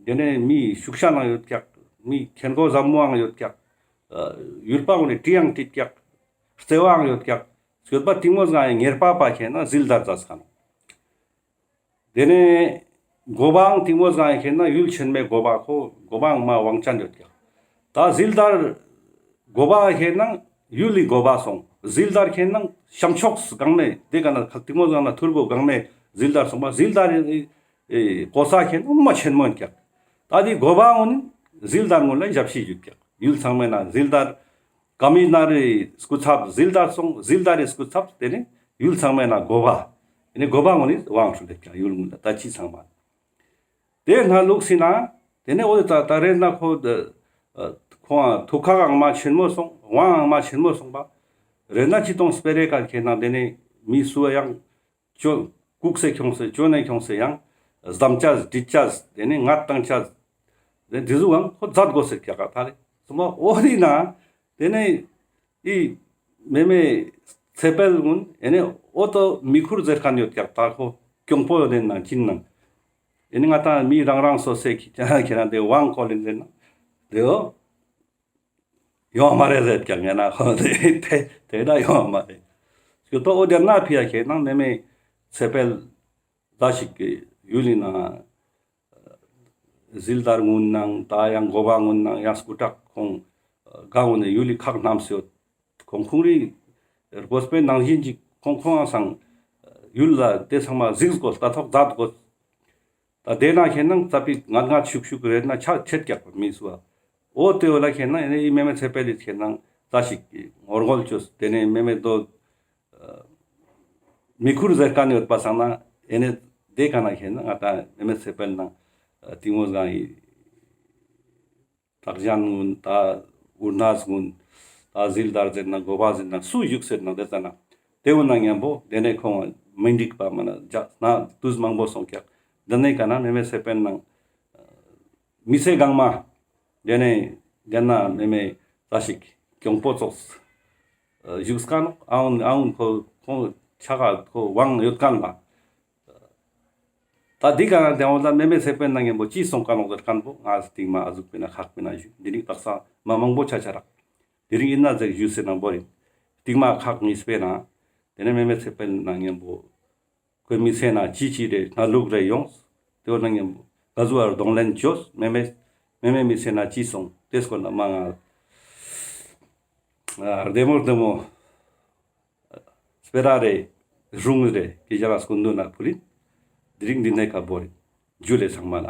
དེ་ནེ་མི་ཤུགས་ཤ་ནང་ཡོད་ཀྱག། མི་ཁེན་གོ་ཟབ་མོའང་ཡོད་ཀྱག། ཡུལ་པའང་ནི་དྲི་ཡང་དྲིད་ཀྱག། བརྩེ་བའང་ཡོད་ཀྱག། ཡོད་པ་ཏིང་མོ་སྒང་ཉེར་པ་པ་ཁེ་ན་ཟིལ་དར་ཛ་ས་ཁན། དེ་ནེ་འགོ་པའང་ཏིང་མོ་སྒང་ཁེ་ན་ཡུལ་ཆེན་མོའི་འགོ་པ་ཁོ་འགོ་པའང་མ་དབང་ཅན་ཡོད་ཀྱག། ད་ཟིལ་དར་འགོ་པ་ཁེ་ན་ཡུལ་ལི་འགོ་པ་སོང་། ཟིལ་དར་ཁེ་ན་ཤམ་ཕྱོགས་སྒང་མེ་དེ་ཀ་ན་ཏིང་མོ་སྒང་ན་ཐུར་བོ་སྒང་མེ་ཟིལ་དར་སོང་པ་ཟིལ་དར་གོ་ས་ཁེ་ན་མ་ཆེན་མོ་ཡིན་ཀྱག། ད་དེ་འགོ་པ་འོ་ནི་ཟིལ་དར་ངོ་ལ་ཞབས་ཕྱི་ཞུ་ཀྱག། ཡུལ་ཚང་མེ་ན་ཟིལ་དར་ཀ་མི་ན་རི་སྐུ་ཚབ་ཟིལ་དར་སོང་ཟིལ་དར་རི་སྐུ་ཚབ་དེ་ནེ་ཡུལ་ཚང་མེ་ན་འགོ་པ། དེ་ནེ་འགོ་པ་ངོ་ནི་དབང་ཧྲུལ་ལེ་ཀྱག་ཡུལ་ངོ་ལ་ད་ཅི་ཚང་མ། དེ་ན་ལུགས་སི་ན་དེ་ནེ་འོ་དེ་ད་ད་རེ་ན་ཁོ་ཁོང་ཐུགས་ཁག་ཨང་མ་ཆེན་མོ་སོང་དབང་ཨང་མ་ཆེན་མོ་སོང་པ། རེ་ན་ཅི་གཏོང་སྤེ་རེ་ཀ་ཁེ་ན་དེ་ནེ་མི་སུ་ཡང་ཅོ་ཀུག་སེ་ཁྱོང་སེ་ཅོ་ནེ་ཁྱོང་སེ་ཡང་སྡམ་ཅས་དྲིད་ཅས་དེ་ནེ་ངད་བཏང་ཅས་དེ་དེ་ཟུག་ཨང་ཁོ་མཛད་དགོས་ཟེར་ཀྱག་ག་ད་རེ་སོང་པ། འོ་དེ་ན་དེ་ནེ་ཨི་མེ་མེ་ཚེ་དཔལ་ངུན་ཨེ་ནེ་འོ་དོ་མི་ཁུར་ཟེར་ཁན་ཡོད་ཀྱག་ད་ཁོ་གྱོང་པོ་ཡོད་ནང་ཅིན་ནང་ཨེ་ནེ་ང་ཏང་མི་རང་རང་སོ་སོའི་ཁྱེད་ཅག་ཁྱེད་རང་དེ་དབང་བཀོལ་ལེན་ཟེར་ན་དེའོ་ཡོང་མ་རེད་ཟེར་ཀྱག་ངེ་ན་ཁོ་དེ་དེ་དེ་ད་ཡོང་མ་རེད། ཁྱོད་དོ་འོ་དེ་ན་ཕི་ཡ་ཁྱེད་ནང་མེ་མེ་ཚེ་དཔལ་ད་ཞིག་གི་ཡུལ་ལི་ནང་ཟིལ་དར་ངུན་ནང་ད་ཡང་འགོ་པ་ངུན་ནང་ཡང་སྐུ་དྲག་ཁོང་ག་ངུན་ནས་ཡུལ་ལི་ཁག་རྣམས་ཡོད། ཁོང་ཁོང་རི་དགོས་པའི་ནང་བཞིན་ཅིག་ཁོང་ཁོང་ཨ་སང་ཡུལ་ལ་དེ་ཚང་མ་གཟིགས་དགོས་ལྟ་ཐོག་མཛད་དགོས། ད་དེ་ན་ཁྱེད་ནང་ཙ་པིག་ངད་ངད་ཤུག་ཤུག་རེད་ན་ཆ་ཆད་ཀྱག་པ་མི་སུ་བ། འོ་དེ་བོ་ལ་ཁྱེད་ནང་ཨེ་ནེ་ཨི་མེ་མེ་ཚེ་དཔལ་ལི་ཁྱེད་ནང་ཙ་ཞིག་ངོ་རྒོལ་བཅོས་དེ་ནས་མེ་མེ་དོ་མི་ཁུར་ཟེར་ཁན་ཡོད་པ་སང་ན་ཨེ་ནེ་དེ་ཀ་ན་ཁྱེད་ནང་ང་ཏང་མེ་མེ་ཚེ་དཔལ་ནང་ཏིང་མོ་སྒང་ཡི་དྲག་ཞན་ངུན་ད་འུར་ནག་ངུན་ད་ཟིལ་དར་ཟེར་ན་འགོ་པ་ཟེར་ན་སུ་བཞུགས་ཟེར་ན་དེ་ཙ་ན་དེ་བོ་ན་མཉམ་པོ་དེ་ནས་ཁོང་མི་འགྲིག་པ་མ་ན་ཇག་ན་དུས་མང་པོ་སོང་ཀྱག། དེ་ནས་ཀ་ན་མེ་མེ་ཚེ་དཔལ་ནང་མི་ཚེ་གང་མ་དེ་ནས་དེ་ན་མེ་མེ་ཙ་ཞིག་གྱོང་པོ་ཙོགས་བཞུགས་ཀ་ནོག། ཨའུན་ཨའུན་ཁོ་ཁོང་ཆ་ག་ཁོ་དབང་ཡོད་ཁན་ལ། ད་འདི་ག་ན་དེ་འོ་ད་མེ་མེ་ཚེ་དཔལ་ནང་མཉམ་པོ་ཅི་སོང་ཀ་ནོག་ཟེར་ཁན་པོ་ང་སྟིང་མ་ཨ་ཟུག་པེ་ན་ཁག་པེ་ན་ཞུ་འདི་རིང་དག་ས་མ་མང་པོ་ཆ་ཆ་རག། དེ་རིང་ཨིན་ན་ཟེར་ཞུ་ཟེར་ན་བོ་རིང་སྟིང་མ་ཁག་གཉིས་པེ་ན་དེ་ནས་མེ་མེ་ཚེ་དཔལ་ནང་མཉམ་པོ་ཁོའི་མི་ཚེ་ན་ཅི་ཅི་རེ་ན་ལུགས་རེ་ཡོངས་དེ་འོ་ནང་མཉམ་པོ་ག་ཟུག་ཨར་གདོང་ལེན་བཅོས་མེ་མེ་མེ་མེ་མི་ཚེ་ན་ཅི་སོང་དེ་སྐོར་ན་མ་ང་ཨ་བདེ་མོ་བདེ་མོ། སྤེ་ར་རེ་རུང་རེ་ཀི་ཇ་ལ་སྐུ་མདུན་ན་ཕུལ་ལིན། དེ་རིང་འདི་ནས་ཀ་བོ་རེ་ཇུ་ལེ་ཚང་མ་ལ།